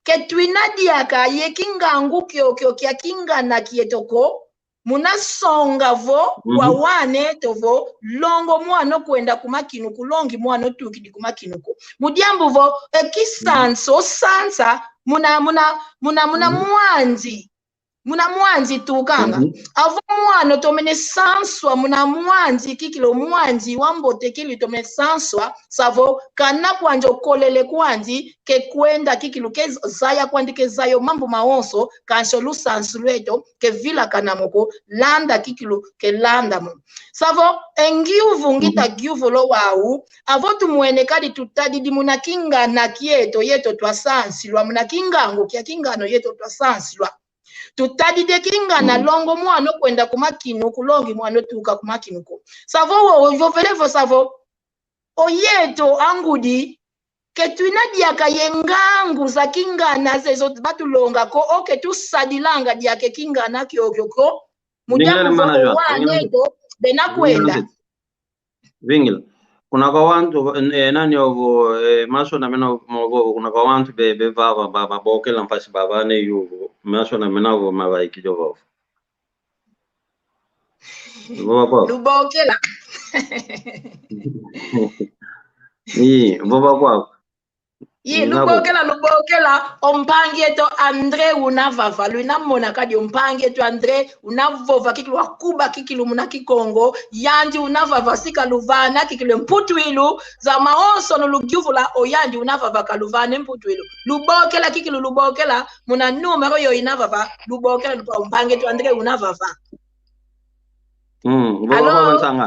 ke twina diaka ye kingangu kiokio kia kingana kieto ko, muna songa vo, wa wana eto vo, longa o mwana okwenda ku makinu, kulongi mwana otukidi ku makinu ko. Mu diambu vo, e kisansa, osansa, muna, muna, muna, muna mwanzi. Muna mwanzi tukanga. Avo mwana otomene sanswa muna mwanzi, kikilu mwanzi wambote kikilu tomene sanswa, savo kana kwandi okolele kwandi, ke kwenda kikilu ke zaya kwandi, ke zaya o mambu mawonso, kansi o lusansu lweto ke vilakana mo ko, landa kikilu ke landa mo. Savo e ngiuvu ngita giuvula o wau, avo tumwene kadi tutadidi muna kingana kieto yeto twasansilwa, muna kingangu kia kingana yeto twasansilwa. Tutadidi e kingana, longa o mwana okwenda ku makinu, kulongi mwana otuka ku makinu ko. Savo wo, ovovele vo savo, o yeto angudi, ke twina diaka ye ngangu za kingana zezo batulonga ko, o ke tusadilanga diaka e kingana kiokio ko. Mu diambu vo o wana eto bena kwenda. Vingila. Kuna kwa wantu, eh, nani ovo, eh, masona mena ovo, kuna kwa wantu be, bevava, ba, babokela mpasi bavana e yuvu, masona mena ovo mavaikidi ovo. Vova kwa. Lubokela. Ii, vova kwa. Yi, lubokela, lubokela, o mpangi eto André una vava, luna mona kadi o mpangi eto André una vova kikilu, wakuba kikilu muna Kikongo, yandi una vava, si kaluvana kikilu e mputu ilu, za mawonso no lugiuvula, o yandi una vava kaluvana e mputu ilu. Lubokela kikilu, lubokela, muna numero yo ina vava, lubokela, lubokela, o mpangi eto André una vava. Mm, vova kwa nsanga.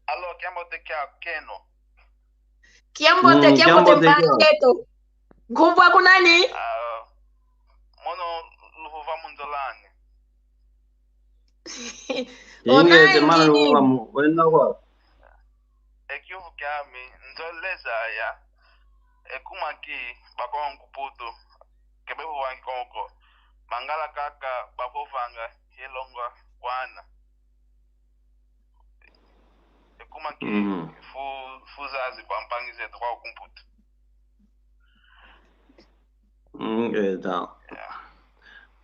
Alo, kiambote kia keno. Kiambote, mm, kiambote, kiambote mpangi eto. Nkumbu aku nani? Ah, mono Luvuva Munzolani. Ingeta, mana Luvuva mu, wenda kwa. E kiuvu kiami, nzolele zaya, e kuma ki, bakongo ku Putu, ke bevovanga Kikongo ko, Mangala kaka bavovanga, ye longa kwana. E kuma ki, mhm, fu, fu zazi kwa mpangi zeto kwa ku Mputu. Mm, eh, ta. Yeah.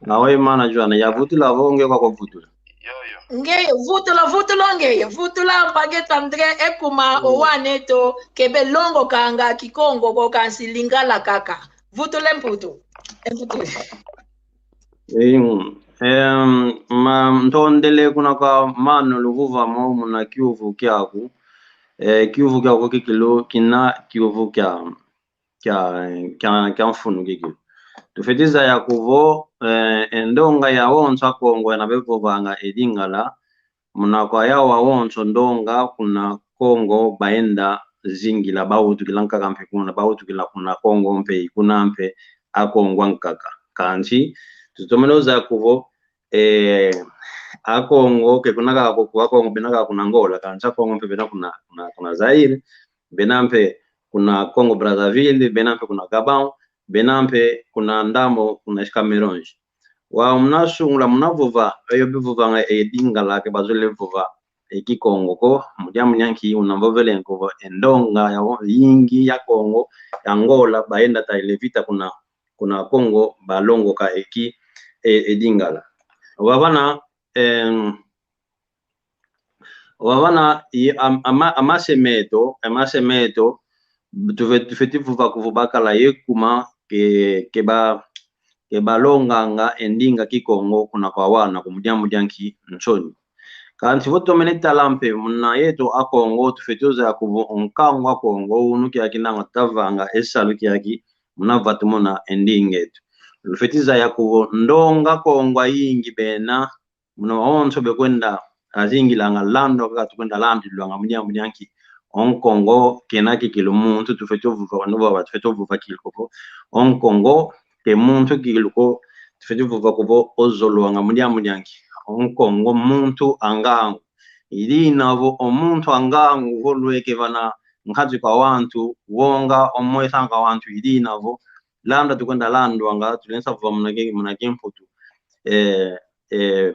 Nawe mana Joana, yavutula vo nge kwa kuvutula. Yo, yo. Nge, vutula, vutula nge, vutula mpangi eto André, e kuma, mm, o wana eto ke belongokanga Kikongo ko kansi Lingala kaka. Vutula e mputu. E mputu. Em, em, ma, ntondele kuna kwa mano Luvuva mo muna kiuvu kiaku. Eh, kiuvu kiaku kikilu kina kiuvu kia, kia, kia, kia mfunu kikilu. Tufeti zaya kuvo, eh, e ndonga yawonso Akongo yana bevovanga e Lingala, muna kwa yawu awonso ndonga kuna Kongo baenda zingila, bawutukila nkaka mpe kuna, bawutukila kuna Kongo mpe, kuna mpe Akongo ankaka. Kansi tutomene zaya kuvo, eh, Akongo ke kuna kaka ku Akongo, bena kaka kuna Angola, kansi Akongo mpe bena kuna, kuna, kuna Zaire, bena mpe kuna Congo Brazzaville, bena mpe kuna Gabon, bena mpe kuna ndambu kuna Cameroun. Wau muna sungula muna vova, eyo bevovanga e Lingala, ke bazolele vova e Kikongo ko, mu diambu dia nki? Una vovele nkuvo e ndonga ya wo-, yingi ya Kongo, ya Angola, baenda tayila vita kuna, kuna Kongo, balongoka e ki-, e, e Lingala. Wau vana, em, Wau vana i-, am-, ama-, amase meto, amase meto, tufe-, tufeti vova kuvo bakala ye kuma ke, ke ba-, ke balonganga e ndinga Kikongo kuna kwa wana, ku mu diambu dia nki? Nsoni. Kansi vo tomene tala mpe muna yeto Akongo, tufeti zaya kuvo o nkangu wa Kongo, unu kiaki nanga tavanga e salu kiaki, muna vatumuna e ndinga eto. Lufeti zaya kuvo ndonga Kongo ayingi bena, muna wawonso bekwenda azingilanga, landwa kaka tukwenda landilwanga mu diambu dia nki? O Nkongo kena kikilu muntu, tufeti vova, nuvava tufeti vova kikilu ko. O Nkongo ke muntu kikilu ko, tufeti vova kuvo ozolwanga mu diambu dia nki? O Nkongo muntu a ngangu. I dina vo o muntu a ngangu vo lweke vana nkati kwa wantu, wonga omwesanga wantu, i dina vo landa tukwenda landwanga, tulensa vova muna ki-, muna kimputu. Eh, eh,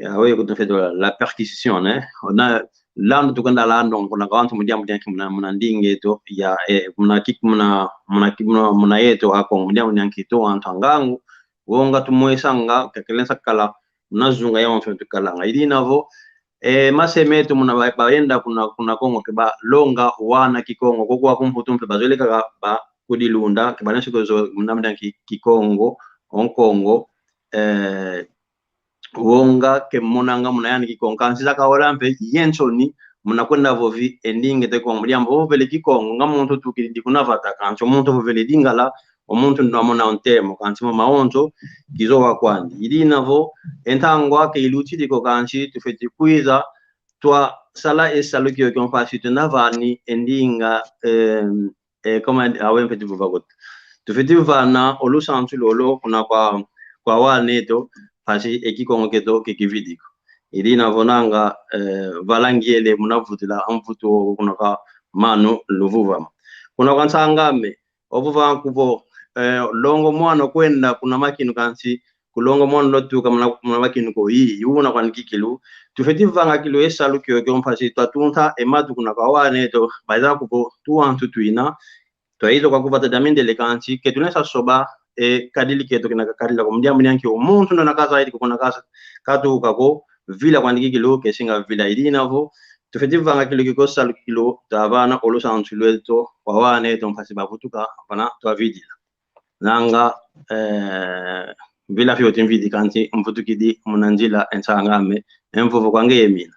Awe kutu feto la, la perquisition, eh. Ona landa tukwenda landwanga kuna kwa wantu mu diambu dia nki? Muna, muna ndinga eto ya, eh, muna ki-, muna, muna ki-, muna, muna yeto Akongo, mu diambu dia nki? Tuwantu a ngangu, wonga tumwesanga, kakelensa kala muna zunga yawonso tukalanga. I dina vo, eh, mase meto muna ba-, baenda kuna, kuna Kongo ke balonga wana Kikongo, ko kwa kumputu mpe bazolele kaka ba kudilunda, ke balensa kuzola muna muna ki-, Kikongo, o Nkongo, eh, wonga ke monanga muna yani Kikongo. Kansi zakaula mpe ye nsoni muna kwenda vovi e ndinga eto Kikongo. Mu diambu vo vovele Kikongo, nga muntu tukidi kuna vata, kansi o muntu vovele Lingala, o muntu ndo amona o ntemo, kansi mama wonso kizowa kwandi. I dina vo e ntangu ake ilutidi ko, kansi tufeti kwiza twasala e salu kiokio mpasi tunavani e ndinga, em, eh, koma awe mpe tufeti vova ko. Tufeti vana o lusansu lolo kuna kwa, kwa wana eto, mpasi e Kikongo kieto ke kividi ko. I dina vo nanga, eh, vala ngiele muna vutila mvutu kuna kwa mano luvuvama. Kuna kwa nsang'ame, ovova kuvo, eh, longo mwana kwenda kuna makinu, kansi kulonga mwana lwatuka muna, muna makinu ko, i, i una kwani kikilu. Tufeti vanga kikilu e salu kiokio mpasi twatunta e matu kuna kwa wana eto, baiza kuvo tuwantu twina, twayiza kwa kuvata dia mindele, kansi ke tulensa soba e kadili kieto kina kakadila ko. Mu diambu dia nki? O muntu ndo na kazaidi ko, kuna kaza katuka ko, vila kwani kikilu, ke singa vila. I dina vo tufeti vanga kikilu, kiko salu kikilu, twavana o lusansu lweto kwa wana eto mpasi bavutuka, vana twavidila. Nanga, eh, vila fioti mvidi, kansi mvutukidi muna nzila e nsang'ame, e mvovo kwa ngeye mina.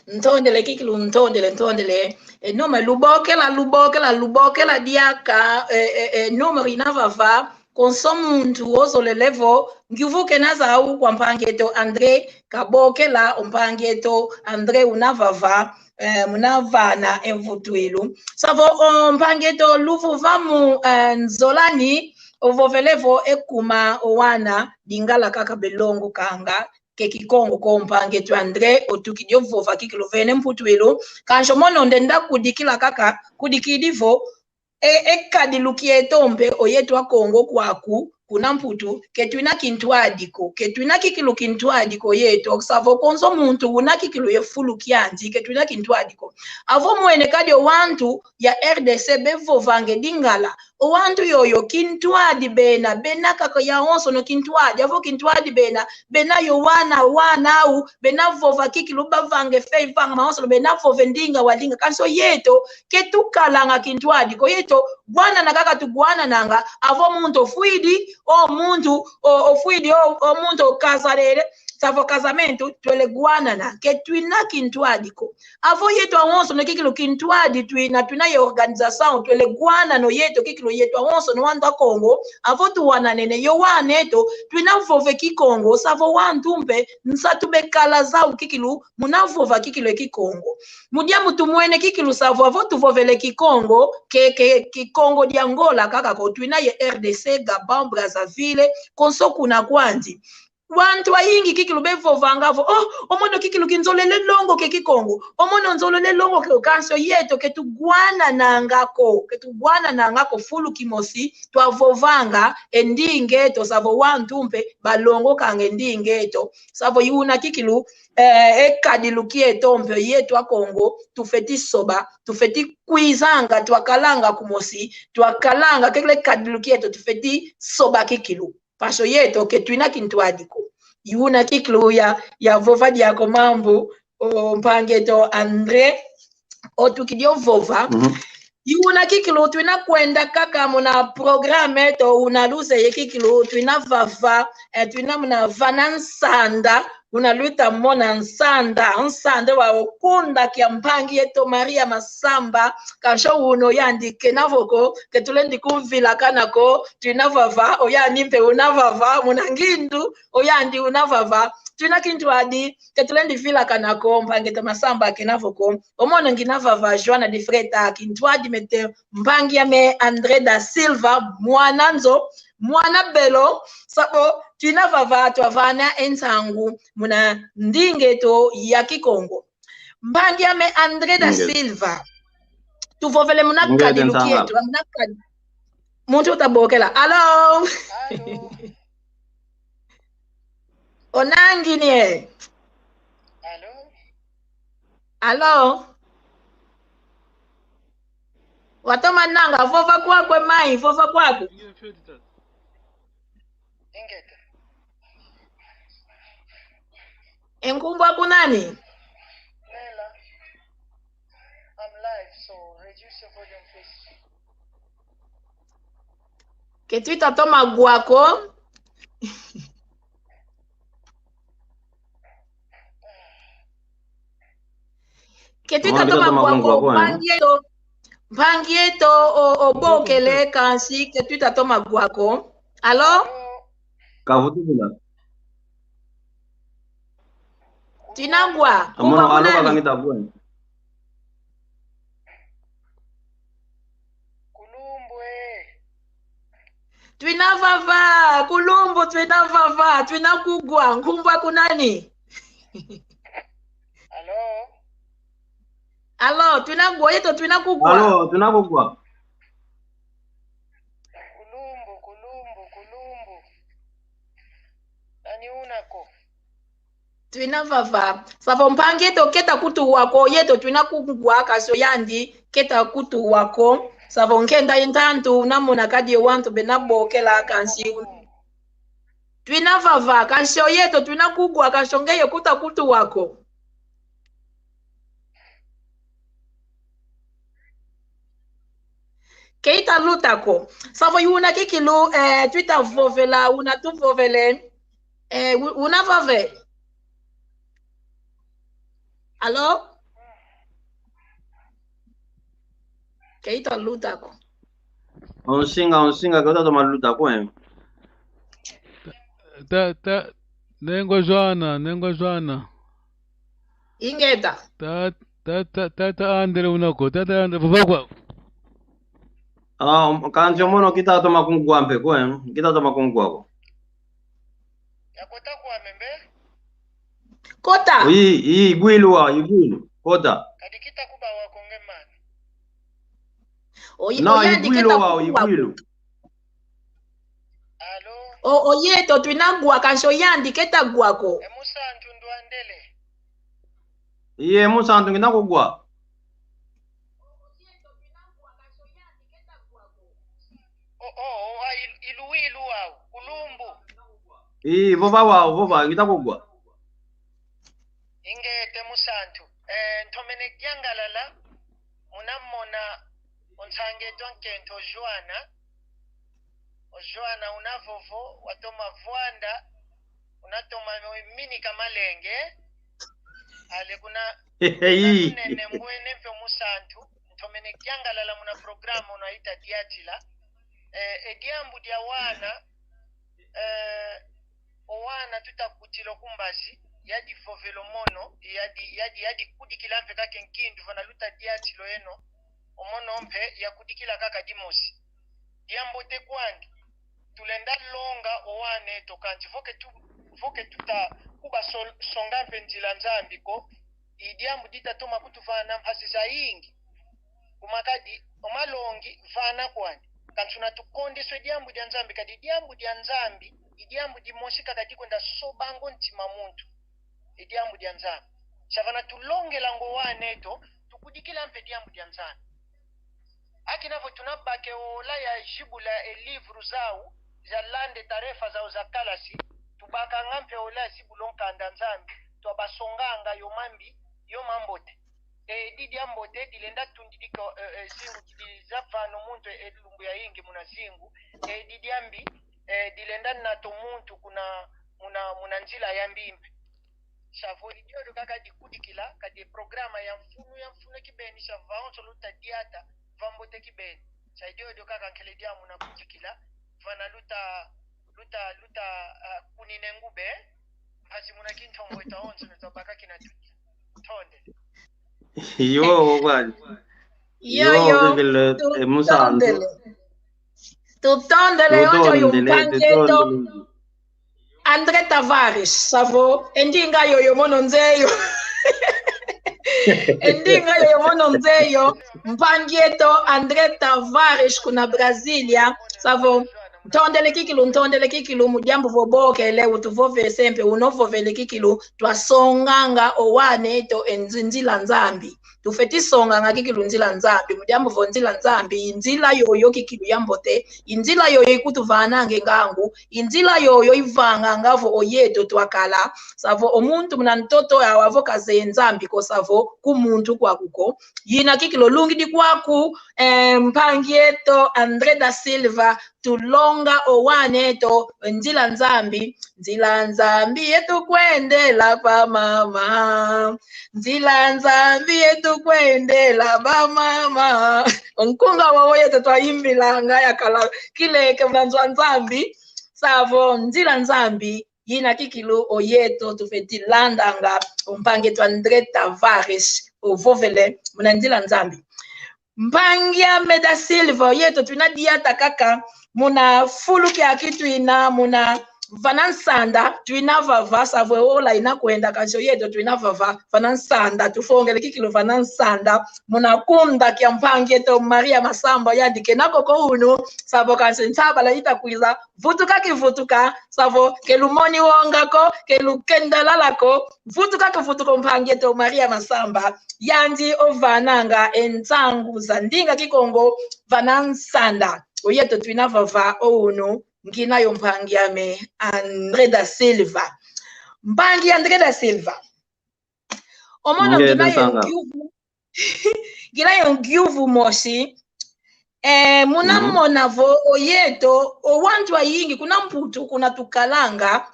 Ntondele kikilu, ntondele, ntondele. E, noma lubokela, lubokela, lubokela diaka, e, e, e, noma ina vava, konso muntu ozolele vo, ngiuvu kena zau kwa mpangi eto André, kabokela o mpangi eto André una vava, eh, muna vana e mvutwilu. Savo, o, mpangi eto Luvuvamu, eh, Nzolani, ovovele vo e kuma o wana Lingala kaka belongokanga, ke Kikongo ko. Mpangi eto André, otukidi ovova kikilu vene mvutwilu, kansi mono ndenda kudikila kaka, kudikidi vo, e, e kadilu kieto mpe oyeto Akongo kwaku, kuna Mputu, ke twina kintwadi ko, ke twina kikilu kintwadi ko yeto, savo konso muntu una kikilu ye fulu kiandi, ke twina kintwadi ko. Avo mwene kadi o wantu ya R D C bevovanga e Lingala, o wantu yoyo kintwadi bena, bena kaka yawonsono kintwadi, avo kintwadi bena, bena yo wana, wana au, bena vova kikilu bavanga e fei vanga mawonsono, bena vova e ndinga walinga, kansi o yeto, ke tukalanga kintwadi ko, yeto, gwanana kaka tugwanananga, avo muntu ofwidi, o muntu, o, ofwidi, o, o muntu okazalele, Savo casamento, twele wanana, ke twina kintwadi ko. Avo yeto awonsono kikilu kintwadi twina, twina ye organização, twele wanano yeto kikilu yeto awonsono wantu a Kongo, avo tuwananene, yo waneto, twina vova e Kikongo, savo wantu mpe, nsatu bekala zau kikilu, muna vova kikilu e Kikongo. Mu diambu tumwene kikilu savo avo tuvovele Kikongo, ke, ke, Kikongo dia Angola kaka ko, twina ye R D C, Gabão, Brazzaville, konso kuna kwandi. Wantu ayingi kikilu bevovanga vo, oh, o mono kikilu kinzolele longoka e Kikongo, o mono nzolele longoka e, kansi yeto ke tuwanananga ko, ke tuwanananga ko fulu kimosi, twavovanga e ndinga eto, savo wantu mpe balongokanga e ndinga eto. Savo i una kikilu, eh, e kadilu kieto mpe yeto a Kongo, tufeti soba, tufeti kwizanga, twakalanga kumosi, twakalanga kekele kadilu kieto, tufeti soba kikilu. Pasho yeto ke twina kintwadi ko. I una kikilu ya, yavova diako mambu, o, mpangi eto André, otukidi ovova. Mhm. I una kikilu twina kwenda kaka muna programa eto, una luzeye kikilu twina vava, eh, twina muna vana nsanda, una lwita mona nsanda, nsanda wa okunda kia mpangi eto Maria Masamba, kansi una oyandi kena vo ko, ke tulendi kuvilakana ko, twina vava, oyandi mpe una vava, muna ngindu, oyandi una vava, twina kintwadi, ke tulendi vilakana ko, mpangi eto Masamba kena vo ko. O mono ngina vava Joana de Freitas, kintwadi mete mpangi ame André da Silva, mwana nzo, mwana belo, savo twina vava twavana e nsangu muna ndinga eto ya Kikongo. Mpangi ame André da Silva, tuvovele muna kadilu kieto, muna kadi-, muntu uta bokela. Alo? Alo? Onangini e? Alo? Alo? Watoma nanga, vova kwaku e mai, vova kwaku. Ingeta. E nkumbu aku nani? Nela. I'm live, so reduce your volume, please. Ke tuita toma wa ko. Ke tuita toma wa ko, mpangi eto, mpangi eto o, obokele kansi ke tuita toma wa ko. Alo? Kavutu bila. Twina wa. Amono, alo, kaka ngita bwe. Kulumbu e. Twina vava, kulumbu, twina vava, twina kugwa, nkumbu aku nani? Alo? Alo, twina gwa, yeto twina kugwa. Alo, twina kugwa. Kulumbu, kulumbu, kulumbu. Nani una ko? Twina vava. Savo mpangi eto keta kutuwa ko, yeto twina kugwa, kansi oyandi keta kutuwa ko. Savo nkenda ye ntantu, namona kadi ye wantu bena bokela, kansi twina vava, kansi oyeto twina kugwa, kansi ongeye kuta kutuwa ko. Keita luta ko. Savo i una kikilu, eh, tuita vovela, una tuvovele. Eh, u-, una vave. Alo? Keita luta ko. Onsinga, onsinga, keita toma luta ko, eh. Ta, ta, nengwa Joana, nengwa Joana. Ingeta. Ta, ta, ta, tata Andre una ko, tata Andre, vava kwa. Ah, um, kansi o mono kita toma kungwa mpe ko, eh? Kita toma kungwa ko. Ya kota kwa membe? Kota. Iyi, iyi, igwilu wa, igwilu. Kota. Kadi kita kuba wa ko nge mani. Oyi-, no, oyandi igwilu keta wa, kugwa ko. Igwilu. Alo? O, oyeto twina gwa, kansi oyandi keta gwa ko. E musantu ndwandele. Iye, musantu ngina kugwa. O, o, o, a, il-, iluwilu wau, kulumbu. Ii, vova wau, vova, ngita kugwa. Ingeta musantu. Eh, ntomene kiangalala, muna mona o nsangi eto a nkento Joana. O Joana una vovo, watoma vwanda. Unatoma minika malenge. Ale kuna, kuna tunene ngwene mpe musantu, ntomene kiangalala muna programa una ita diatila. Eh, e diambu dia wana, eh, o wana tuta kutila ku mbazi, yadi vovela o mono, yadi, yadi, yadi kudikila mpe kaka e nkindu vana luta diatila o yeno, o mono mpe yakudikila kaka dimosi. Diambote kwandi, tulenda longa o wana eto kanti vo ke tu, vo ke tuta kuba sol-, songa mpe nzila Nzambi ko, i diambu dita toma kutuvana mpasi zayingi. Kuma kadi, o malongi vana kwandi. Kansi una tukondeswa e diambu dia Nzambi, kadi diambu dia Nzambi, i diambu dimosi kaka dikwenda sobango ntima muntu. I diambu dia Nzambi. Sa vana tulongela ngo wana eto, tukudikila mpe diambu dia Nzambi. Akina vo tuna baka e ola ya zibula e livro zau, zalanda e tarefa zau za kalasi, tubakanga mpe ola ya zibula o nkanda Nzambi, twabasonganga yo mambi, yo mambote. Edi diambote dilenda tundidika, eh, eh, zingu kidi zavana o muntu, eh, lumbu yayingi muna zingu, edi diambi, eh, dilenda nata o muntu kuna, muna, muna nzila yambi mpe. Sa vo i diodio kaka dikudikila, kadi e programa ya mfunu, ya mfunu kibeni, sa va onso luta diata, va mbote kibeni. Sa i diodio kaka nkele diambu nakudikila, vana luta, luta, luta, ah, kunina ngube, mpasi muna kintongo eto onso, neto baka kina tudi. Ntondele. Yo, kwani. Yo, yo, yo, kekele, tu-, e musantu. Ntondele. Tutondele, onjo yo mpangi eto. Tutondele, tutondele. André Tavares, sa vo, e ndinga yoyo mono nzeyo. E ndinga yoyo mono nzeyo, mpangi eto André Tavares kuna Brasília, sa vo, ntondele kikilu, ntondele kikilu, mu diambu vo bokele, utuvovese mpe, unovovele kikilu, twasonganga o wana eto e nzi-, nzila Nzambi. Tufeti songanga kikilu nzila Nzambi, mu diambu vo nzila Nzambi, i nzila yoyo kikilu yambote, i nzila yoyo ikutuvananga e ngangu, i nzila yoyo ivanganga vo oyeto twakala, sa vo o muntu muna ntoto yawa vo kazeye Nzambi ko, sa vo ku muntu kwaku ko. Yina kikilu olungidi kwaku, eh, mpangi eto André da Silva, tulonga o wana eto, nzila Nzambi, nzila Nzambi yetu kwendela pa mama. Nzila Nzambi yetu kwendela pa mama. O nkunga wowo yetu twayimbilanga yakala kileke muna nzo a Nzambi. Sa vo nzila Nzambi, yina kikilu oyeto tufeti landanga, o mpangi eto André Tavares, ovovele, muna nzila Nzambi. Mpangi ame da Silva, oyeto twina diata kaka, muna fulu kiaki twina, muna vana nsanda, twina vava, sa vo e ola ina kwenda, kansi oyeto twina vava, vana nsanda, tufongele kikilu vana nsanda, muna kunda kia mpangi eto Maria Masamba, yandi kena ko ko unu, sa vo kansi nsabala ita kwiza, vutuka kivutuka, sa vo ke lumoni wonga ko, ke lukenda lala ko, vutuka kivutuka o mpangi eto Maria Masamba, yandi ovananga e nsangu za ndinga Kikongo vana nsanda. Oyeto twina vava o unu, ngina yo mpangi ame André da Silva. Mpangi André da Silva. O mono ngina yo ngiuvu, ngina yo ngiuvu mosi. Eh, muna mona vo oyeto, o wantu ayingi kuna Mputu, kuna tukalanga,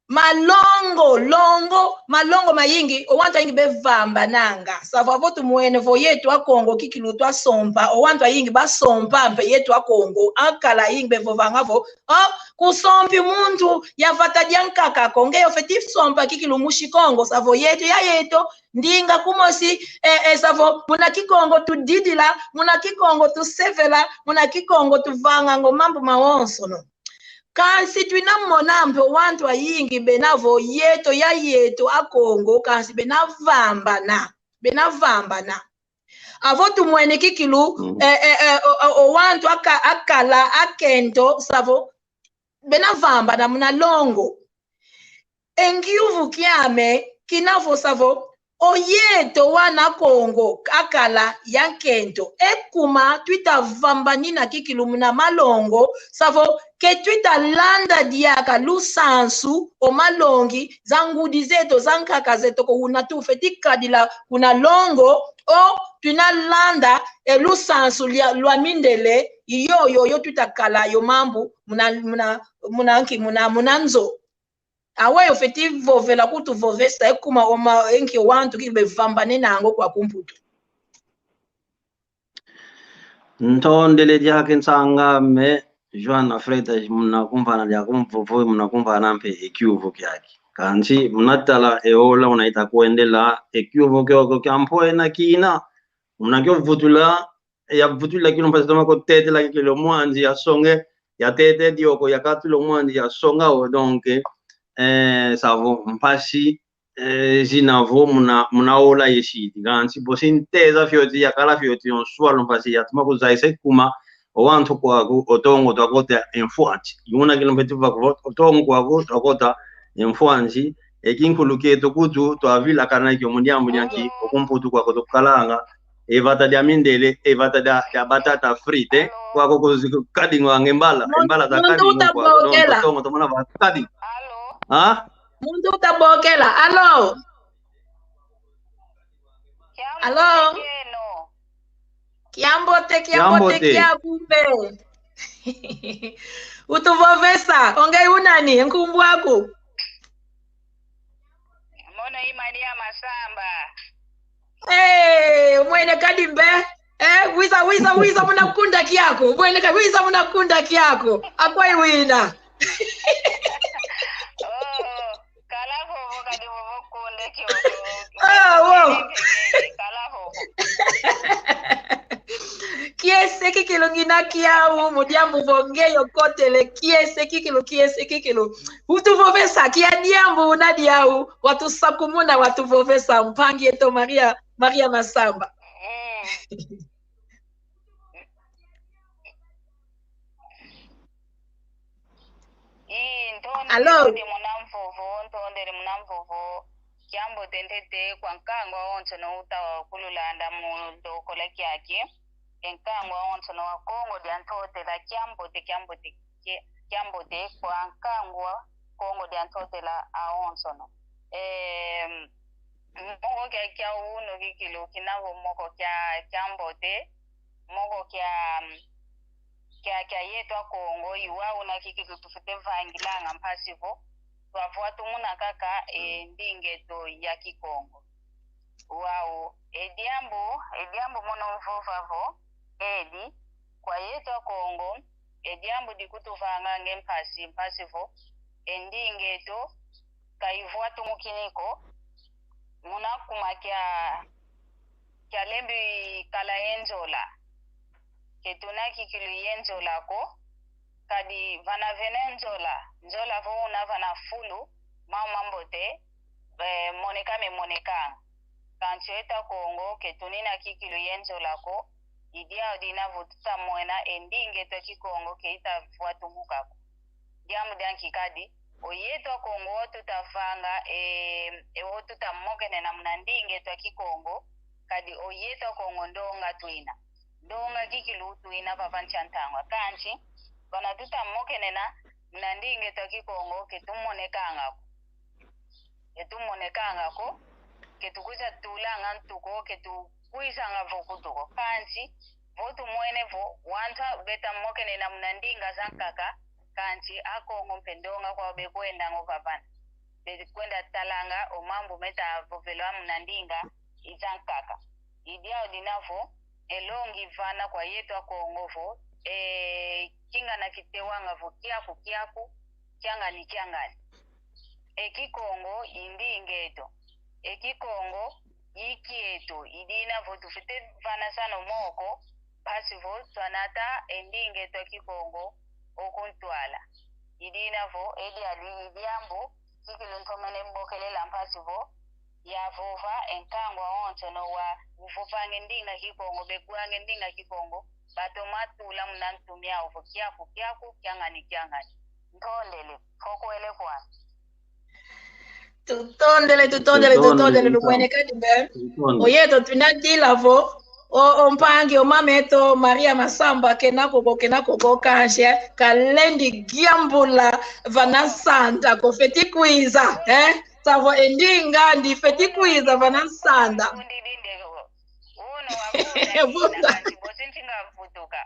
malongo, longo, malongo mayingi, o wantu ayingi bevambananga. Sa vo tumwene vo yeto Akongo kikilu twasompa, o wantu ayingi basompa mpe yeto Akongo, akala ayingi bevovanga vo, oh, kusompi muntu ya vata diankaka ko, ngeye ofeti sompa kikilu musi Kongo, sa vo yeto ya yeto, ndinga kumosi, eh, eh, sa vo muna Kikongo tudidila, muna Kikongo tusevela, muna Kikongo tuvanganga o mambu mawonsono. Kansi twina mona mpe wantu ayingi bena vo yeto ya yeto Akongo, kansi bena vambana, bena vambana. Avo tumwene kikilu, eh, eh, eh, o, o, o wantu aka-, akala, akento, sa vo, bena vambana muna longo. E ngiuvu kiame, kina vo sa vo, oyeto wana Kongo akala ya nkento. E kuma twita vambanina kikilu muna malongo, sa vo, ke twita landa diaka lusansu, o malongi, za ngudi zeto, za nkaka zeto, ko una tufeti kadila kuna longo, o twina landa, e lusansu lwa, lwa mindele, i yoyo yo twita kala yo mambu, muna, muna, muna nki, muna, muna nzo. Aweyi ofeti vovela kutuvovesa, e kuma oma enki wantu ki bevambane nango kwaku Mputu. Ntondele diaka nsang'ame, Joana Freitas, muna kumvana diaka mvovo, muna kumvana mpe e kiuvu kiaki. Kansi muna tala e ola una ita kwendela, e kiuvu kiokio kia mpwe na kina, muna kio vutula, ya vutula kilo mpasi toma ko tetela kilo mwanzi ya songe, ya tete dioko, ya katula mwanzi ya songa o, donc, eh, savo mpasi, eh, zina vo muna, muna ola yesidi. Kansi bosi nteza fioti, yakala fioti yo nswalu mpasi yatoma kuzayisa kuma o wantu kwaku o tongo twakota e mfwanzi. Yuna kilo mpeti vaku vo o tongo kwaku twakota e mfwanzi. E kinkulu kieto kutu twavilakana kio mu diambu dianki, oku Mputu kwaku tukalanga e vata dia mindele, e vata dia, dia batata frite, kwaku kuzi kadi ngwange mbala, e mbala za kadi ngwa kwaku, donc, tongo tomona va kadi. Ha? Muntu utabokela. Alo? Alo? Kiambote, kiambote, kiambote. Kiaku mpe. Utuvovesa, onge unani, nkumbu aku? Mono i Maria Masamba. Eh, umwene kadi mbe. Eh, wiza, wiza, wiza muna kunda kiaku. Umwene ka, wiza muna kunda kiaku. Akwa iwina. Oh, kala vovo kadi vovo kunde kio. Ah, wo. Kala vovo. Kiese kikilu ngina kiau, mu diambu vo nge yo kotele, kiese kikilu, kiese kikilu. Utuvovesa, kia diambu una diau, watusakumuna, watuvovesa, mpangi eto Maria, Maria Masamba. Mm. Ii, ntondele. Alo? Ntondele muna mvovo, ntondele muna mvovo. Kiambote ntete kwa nkangu awonsono uta kululanda mu ndokola kiaki. E nkangu awonsono wa Kongo dia Ntotela, kiambote, kiambote, ki-, kiambote kwa nkangu wa Kongo dia Ntotela awonsono. Em, moko kia, kia unu kikilu kina vo moko kia, kiambote, moko kia, kia, kia yeto Akongo, i wau una kikilu tufwete vangilanga mpasi vo twavwatumuna kaka e ndinga eto ya Kikongo. Wau, e diambu, e diambu mono mvova vo, edi, kwa yeto Akongo, e diambu dikutuvanga nge mpasi, mpasi vo, e ndinga eto, ka ivwatumukini ko, muna kuma kia, kia lembi kala ye nzola. Ke tuna kikilu ye nzola ko, kadi vana vene nzola, nzola vo una vana fulu, mau mambote, eh, moneka memonekanga. Kansi yeto Akongo, ke tunina kikilu ye nzola ko, i diau dina vo tuta mwena e ndinga eto Kikongo ke ita vwatumuka ko. Diambu dianki kadi, o yeto Akongo o tuta vanga, e, e o tuta mokenena muna ndinga eto Kikongo, kadi o yeto Akongo ndonga tuina. Ndonga kikilu tuina vava nsi a ntangwa. Kansi, vana tuta mokenena muna ndinga eto Kikongo, ke tumonekanga ko. Ke tumonekanga ko, ke tukwiza tulanga ntu ko, ke tukwizanga vo kutu ko. Kansi, vo tumwene vo, wantu beta mokenena muna ndinga zankaka, kansi Akongo mpe ndonga kwau bekwendanga o vavana. Bekwenda talanga o mambu meta vovelwa muna ndinga izankaka. I diau dina vo, e longi vana kwa yeto Akongo vo, e kingana kitewanga vo kiaku kiaku, kiangani kiangani. E Kikongo i ndinga eto. E Kikongo i kieto. I dina vo tufwete vanasana o moko, mpasi vo twanata e ndinga eto Kikongo oku ntwala. I dina vo, e diadi, i diambu kikilu ntomene mbokelela mpasi vo, yavova e nkangu awonsono wa, uvovanga e ndinga Kikongo, bekuanga e ndinga Kikongo, batoma tula muna ntu miau vo kiaku kiaku, kiangani kiangani. Ntondele, fokwele kwami. Tutondele, tutondele, tutondele, tutondele, lumwene kadi mbe. Tutondele. O yeto tuna dila vo, o, o mpangi, o mama eto, Maria Masamba, kena koko, kena koko, kansi, kalendi giambula vana nsanda, ko feti kwiza, eh? Savo e ndinga, ndi feti kwiza vana nsanda. Uno wa kunda, kunda. Bosi ntinga vutuka.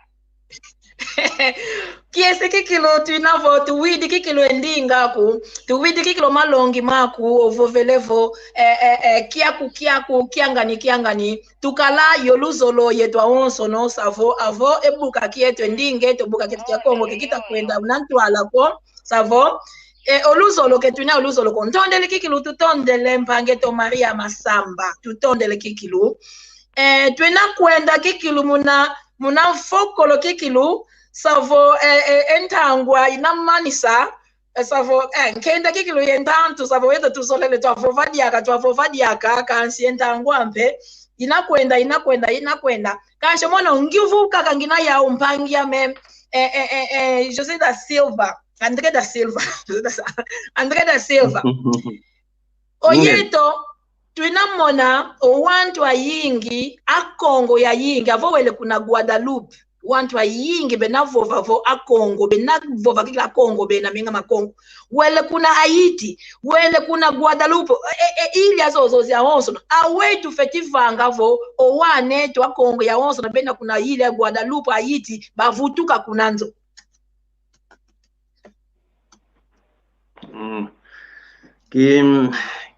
Kiese kikilu twina vo, tuwidi kikilu e ndinga aku, tuwidi kikilu malongi maku, ovovele vo, eh, eh, eh, kiaku, kiaku, kiangani, kiangani. Tukala yo luzolo yetu awonsono, savo, avo, e buka kietu, e ndinga etu, buka kietu kia Kongo, ke kita kwenda, una ntwala ko, savo. E, o luzolo ke twina, o luzolo ko. Ntondele kikilu, tutondele mpangi eto Maria Masamba, tutondele kikilu. E, twina kwenda kikilu muna, muna mfokolo kikilu, savo, e, e, e ntangwa ina manisa, e, savo, e, nkenda kikilu ye ntantu, savo yeto tuzolele twavova diaka, twavova diaka, kansi e ntangwa mpe, ina kwenda, ina kwenda, ina kwenda. Kansi mono ngiuvu kaka ngina yau mpangi ame, e, e, e, e, José da Silva, André da Silva, José da Sa-, André da Silva. Oyeto, twina mona, o wantu ayingi, Akongo yayingi, avo wele kuna Guadeloupe. Wantu ayingi bena vova vo Akongo, bena vova kila Akongo, bena menga ma Kongo. Wele kuna Haiti, wele kuna Guadeloupe, e, e, ilya zozo ziawonso. Aweyi tufeti vanga vo, o wana eto Akongo yawonso, na bena kuna ilya Guadeloupe, Haiti, bavutuka kuna nzo. Mm. Ki,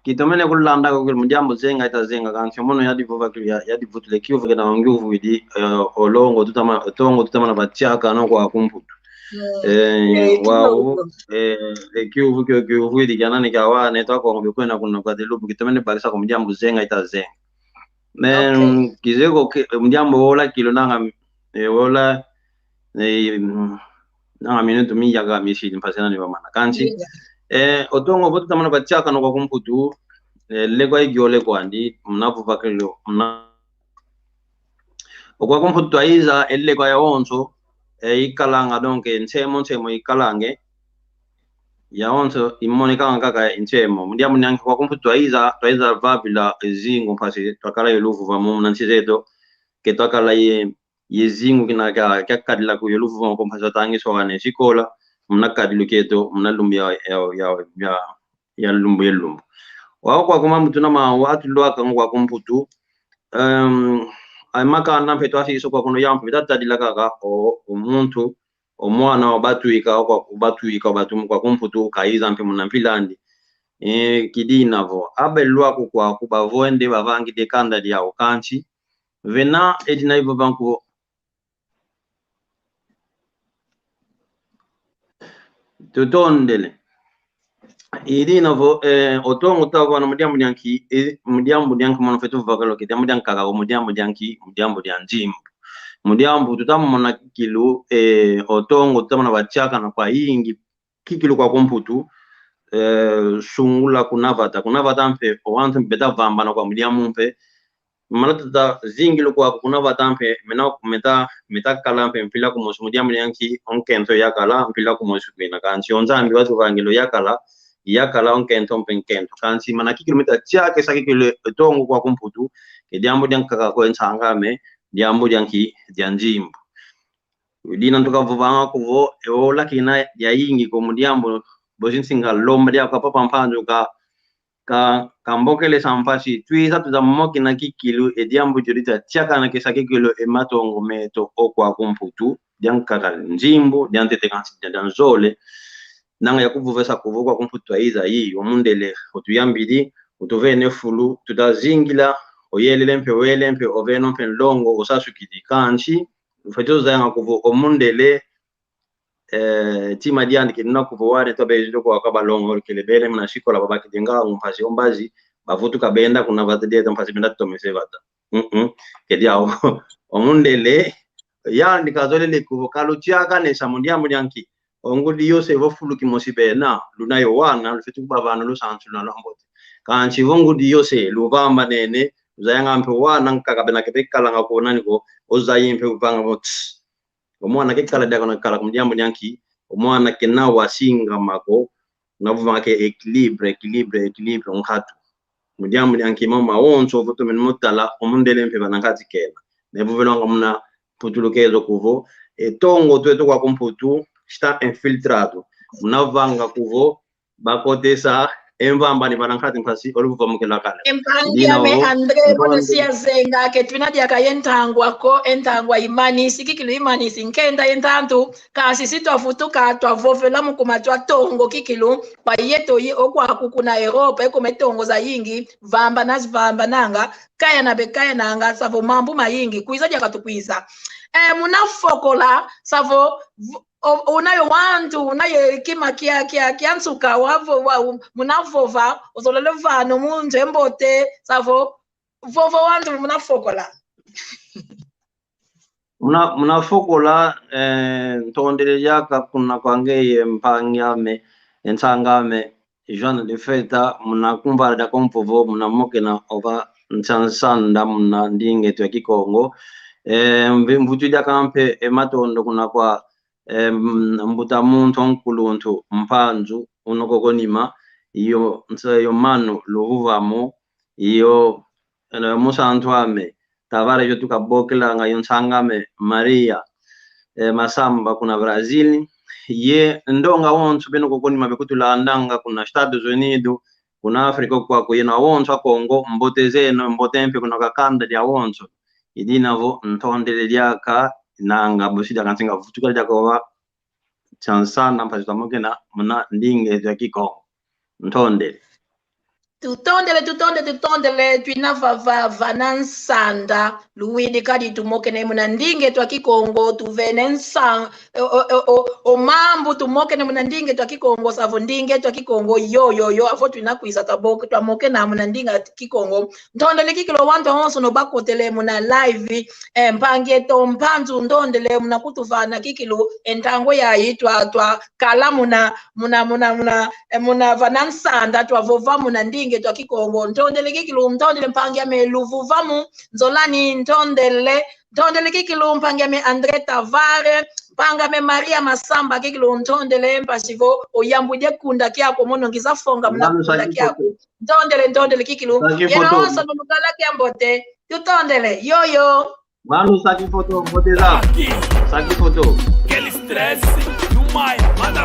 kitomene kulanda ko kuli mu diambu zenga ita zenga kansi mono yadi vova kuli ya, yadi vutule kiuvu kena ngiuvwidi, eh, o longo tutama, o tongo tutama na batiaka no kwa kumputu. Mm. Eh, eh, wau, kiuvu. Eh, eh, kiuvu kio kiuvwidi kia nani kia wana eto Akongo bikwenda kuna Guadeloupe kitomene bakisa ko mu diambu zenga ita zenga. Men, okay. Kizeye ko ke, mu diambu ola kilo nanga, eh, ola, eh, mm, nanga minutu miyaka misidi mpasi nani bamana. Kansi, yeah. Eh, o tongo vo tutamana batiaka no kwa kumputu, eh, lekwa igiole kwandi, muna vova kilo, muna. O kwa kumputu twaiza, e lekwa yawonso, eh, ikalanga, donc, nsemo, nsemo ikalange. Yawonso, imonekanga kaka nsemo. Mu diambu dianki kwa kumputu twaiza, twaiza vavila e zingu mpasi, twakala ye luvuvamu, muna nsi zeto, ke twakala ye ye zingu kina kia, kia kadila ku yo luvuvamu ko mpasi twangi so wane sikola, muna kadilu kieto, muna lumbu ya, ya, ya, ya, ya lumbu ye lumbu. Wau kwa kuma mutu na ma, wau tulwaka ngo kwa kumputu, em, ai makanda mpe twasiso kwa kuno yampe, tatadila kaka, o, o muntu, o mwana wa batwika, o kwa, batwika, batumu kwa kumputu, kaiza mpe muna mpilandi. E, kidina vo. Abe lwaku kwa kuba vo ende bavangide kanda diau kansi. Vena, edina ivo banku. Tutondele. Idina vo, eh, o tongo tavana mu diambu dianki, eh, mu diambu dianki mono fetu vavakaloke, diambu diankaka, mu diambu dianki, mu diambu dia nzimbu. Mu diambu tutamona kikilu, eh, o tongo tutamona batiakana kwa yingi, kikilu kwa kumputu, eh, sungula kuna vata. Kuna vata mpe, o wantu mpe beta vambana kwa mu diambu mpe, mana tuta zingila kwaku kuna vata mpe, mena, meta, meta kala mpe mpila kumosi mu diambu dianki, o nkento yakala, mpila kumosi kwina. Kansi o Nzambi watuvangila o yakala, yakala o nkento mpe nkento. Kansi mana kikilu meta tiakesa kikilu e tongo kwa kumputu, ke diambu diankaka ko e nsang'ame, diambu dianki, dia nzimbu. Dina tukavovanga kuvo, e ola kina yayingi ko mu diambu, bosi nsinga lomba dia kwa Papa Mpanzu ka, ka, kambokelesa mpasi, twiza tuza mokina kikilu, e diambu dio dita tiakana kesa kikilu, e matongo meto o kwa kumputu, diankaka nzimbu, diantete kansi, dia, dia nzole, nanga ya kuvovesa kuvo kwa kumputu twaiza yi, o mundele, otuyambidi, otuvene fulu, tuta zingila, oyelele mpe, wele mpe, oveno mpe nlongo, osasukidi kansi, ufwete ozayanga kuvo o mundele, eh, tima diandi kina kuvo wane tobezi toko waka balongokele bele muna sikola babakidi ngangu mpasi o mbazi, bavutuka benda kuna vata dieto mpasi benda tomese vata. Mm-mm. Kedi awo. O mundele, yandi kazolele kuvo kalutiakane sa mu diambu dianki. O ngudi yose vo fulu kimosi bena, luna yo wana, lufwete kuba vana lusansu luna lwambote. Kansi vo ngudi yose, luvambanene, uzayanga mpe wana nkaka bena kebe kalanga ko nani ko, ozayi mpe uvanga vo, tss. O mwana kekala diaka na kala ku mu diambu dianki, o mwana kena wasingama ko, na vovanga ke équilibre, équilibre, équilibre, nkatu. Mu diambu dianki mama wonso vutu mene mutala, o mundele mpe bana nkati kena. Ne vovelanga muna mputulukezo kuvo, e tongo tweto kwa kumputu, está infiltrado. Muna vanga kuvo, bakotesa, e mvamba ni vana nkati mpasi, o luvuvamu kena kala. E mpangi ame André, kono si yazenga ke twina diaka ye ntangwa ko, e ntangwa imanisi, kikilu imanisi, nkenda ye ntantu, kansi si twavutuka, twavovela mu kuma twa tongo kikilu, kwa yeto yi okwaku kuna Europa, e kuma e tongo zayingi, vambana zivambananga, kayana be kayananga, savo mambu mayingi, kwiza diaka tukwiza. E, muna fokola, savo, v-, o-, una yo wantu, una ye kima kia, kia, kia nsuka, wavo, wa, u-, muna vova, ozolele vana mu nzo a mbote, savo, vova wantu muna fokola. Muna, muna fokola, eh, ntondele diaka kuna kwa ngeye mpangi ame, e nsanga ame, João de Freitas, muna kumvana diaka o mvovo, muna mokena ova nsansanda, muna ndinga eto ya Kikongo. Eh, mvi-, mvutudi diaka mpe e matondo kuna kwa, eh, m-, mbuta muntu, nkuluntu, Mpanzu, una koko nima, iyo, nsa-, iyo Manu Luvuvamu, iyo, eh, musantu ame, Tavares, iyo tukabokelanga, iyo nsanga ame, Maria, eh, Masamba kuna Brazil, ye ndonga wonso beno koko nima bekutulandanga kuna Estados Unidos, kuna África kwaku, yeno awonso a Kongo, mbote zeno, mbote mpe kuna kakanda diawonso. I dina vo ntondele diaka, nanga bosi diaka nsinga vutuka diaka wa, nsansanda mpasi twamokena muna ndinga eto ya Kikongo. Ntondele. Tutondele, tutondele, tutondele, twina vava, vana nsanda, luwidi kadi tumokene muna ndinga eto ya Kikongo, tuvene nsa-, o, o, o, o, o mambu tumokene muna ndinga eto ya Kikongo, savo ndinga eto ya Kikongo, yo, yo, yo, avo twina kwiza twabok-, twamokena muna ndinga Kikongo. Ntondele kikilu wantu awonso no bakotele muna live, eh, mpangi eto Mpanzu ntondele muna kutuvana kikilu, e ntangwa yayi twa, twakala muna, muna, muna, muna, eh, muna vana nsanda twavova muna ndinga eto ya Kikongo. Ntondele kikilu, ntondele mpangi ame Luvuvamu, nzolani ntondele, ntondele kikilu mpangi ame André Tavares, mpangi ame Maria Masamba kikilu ntondele mpasi vo oyambudi e kunda kiaku mono ngiza fonga muna kunda kiaku. Ntondele, ntondele kikilu. Yeno wonso nunukala kia mbote. Tutondele, yo, yo. Manu saki foto, mbote za. Saki foto. Quel stress, you my mother.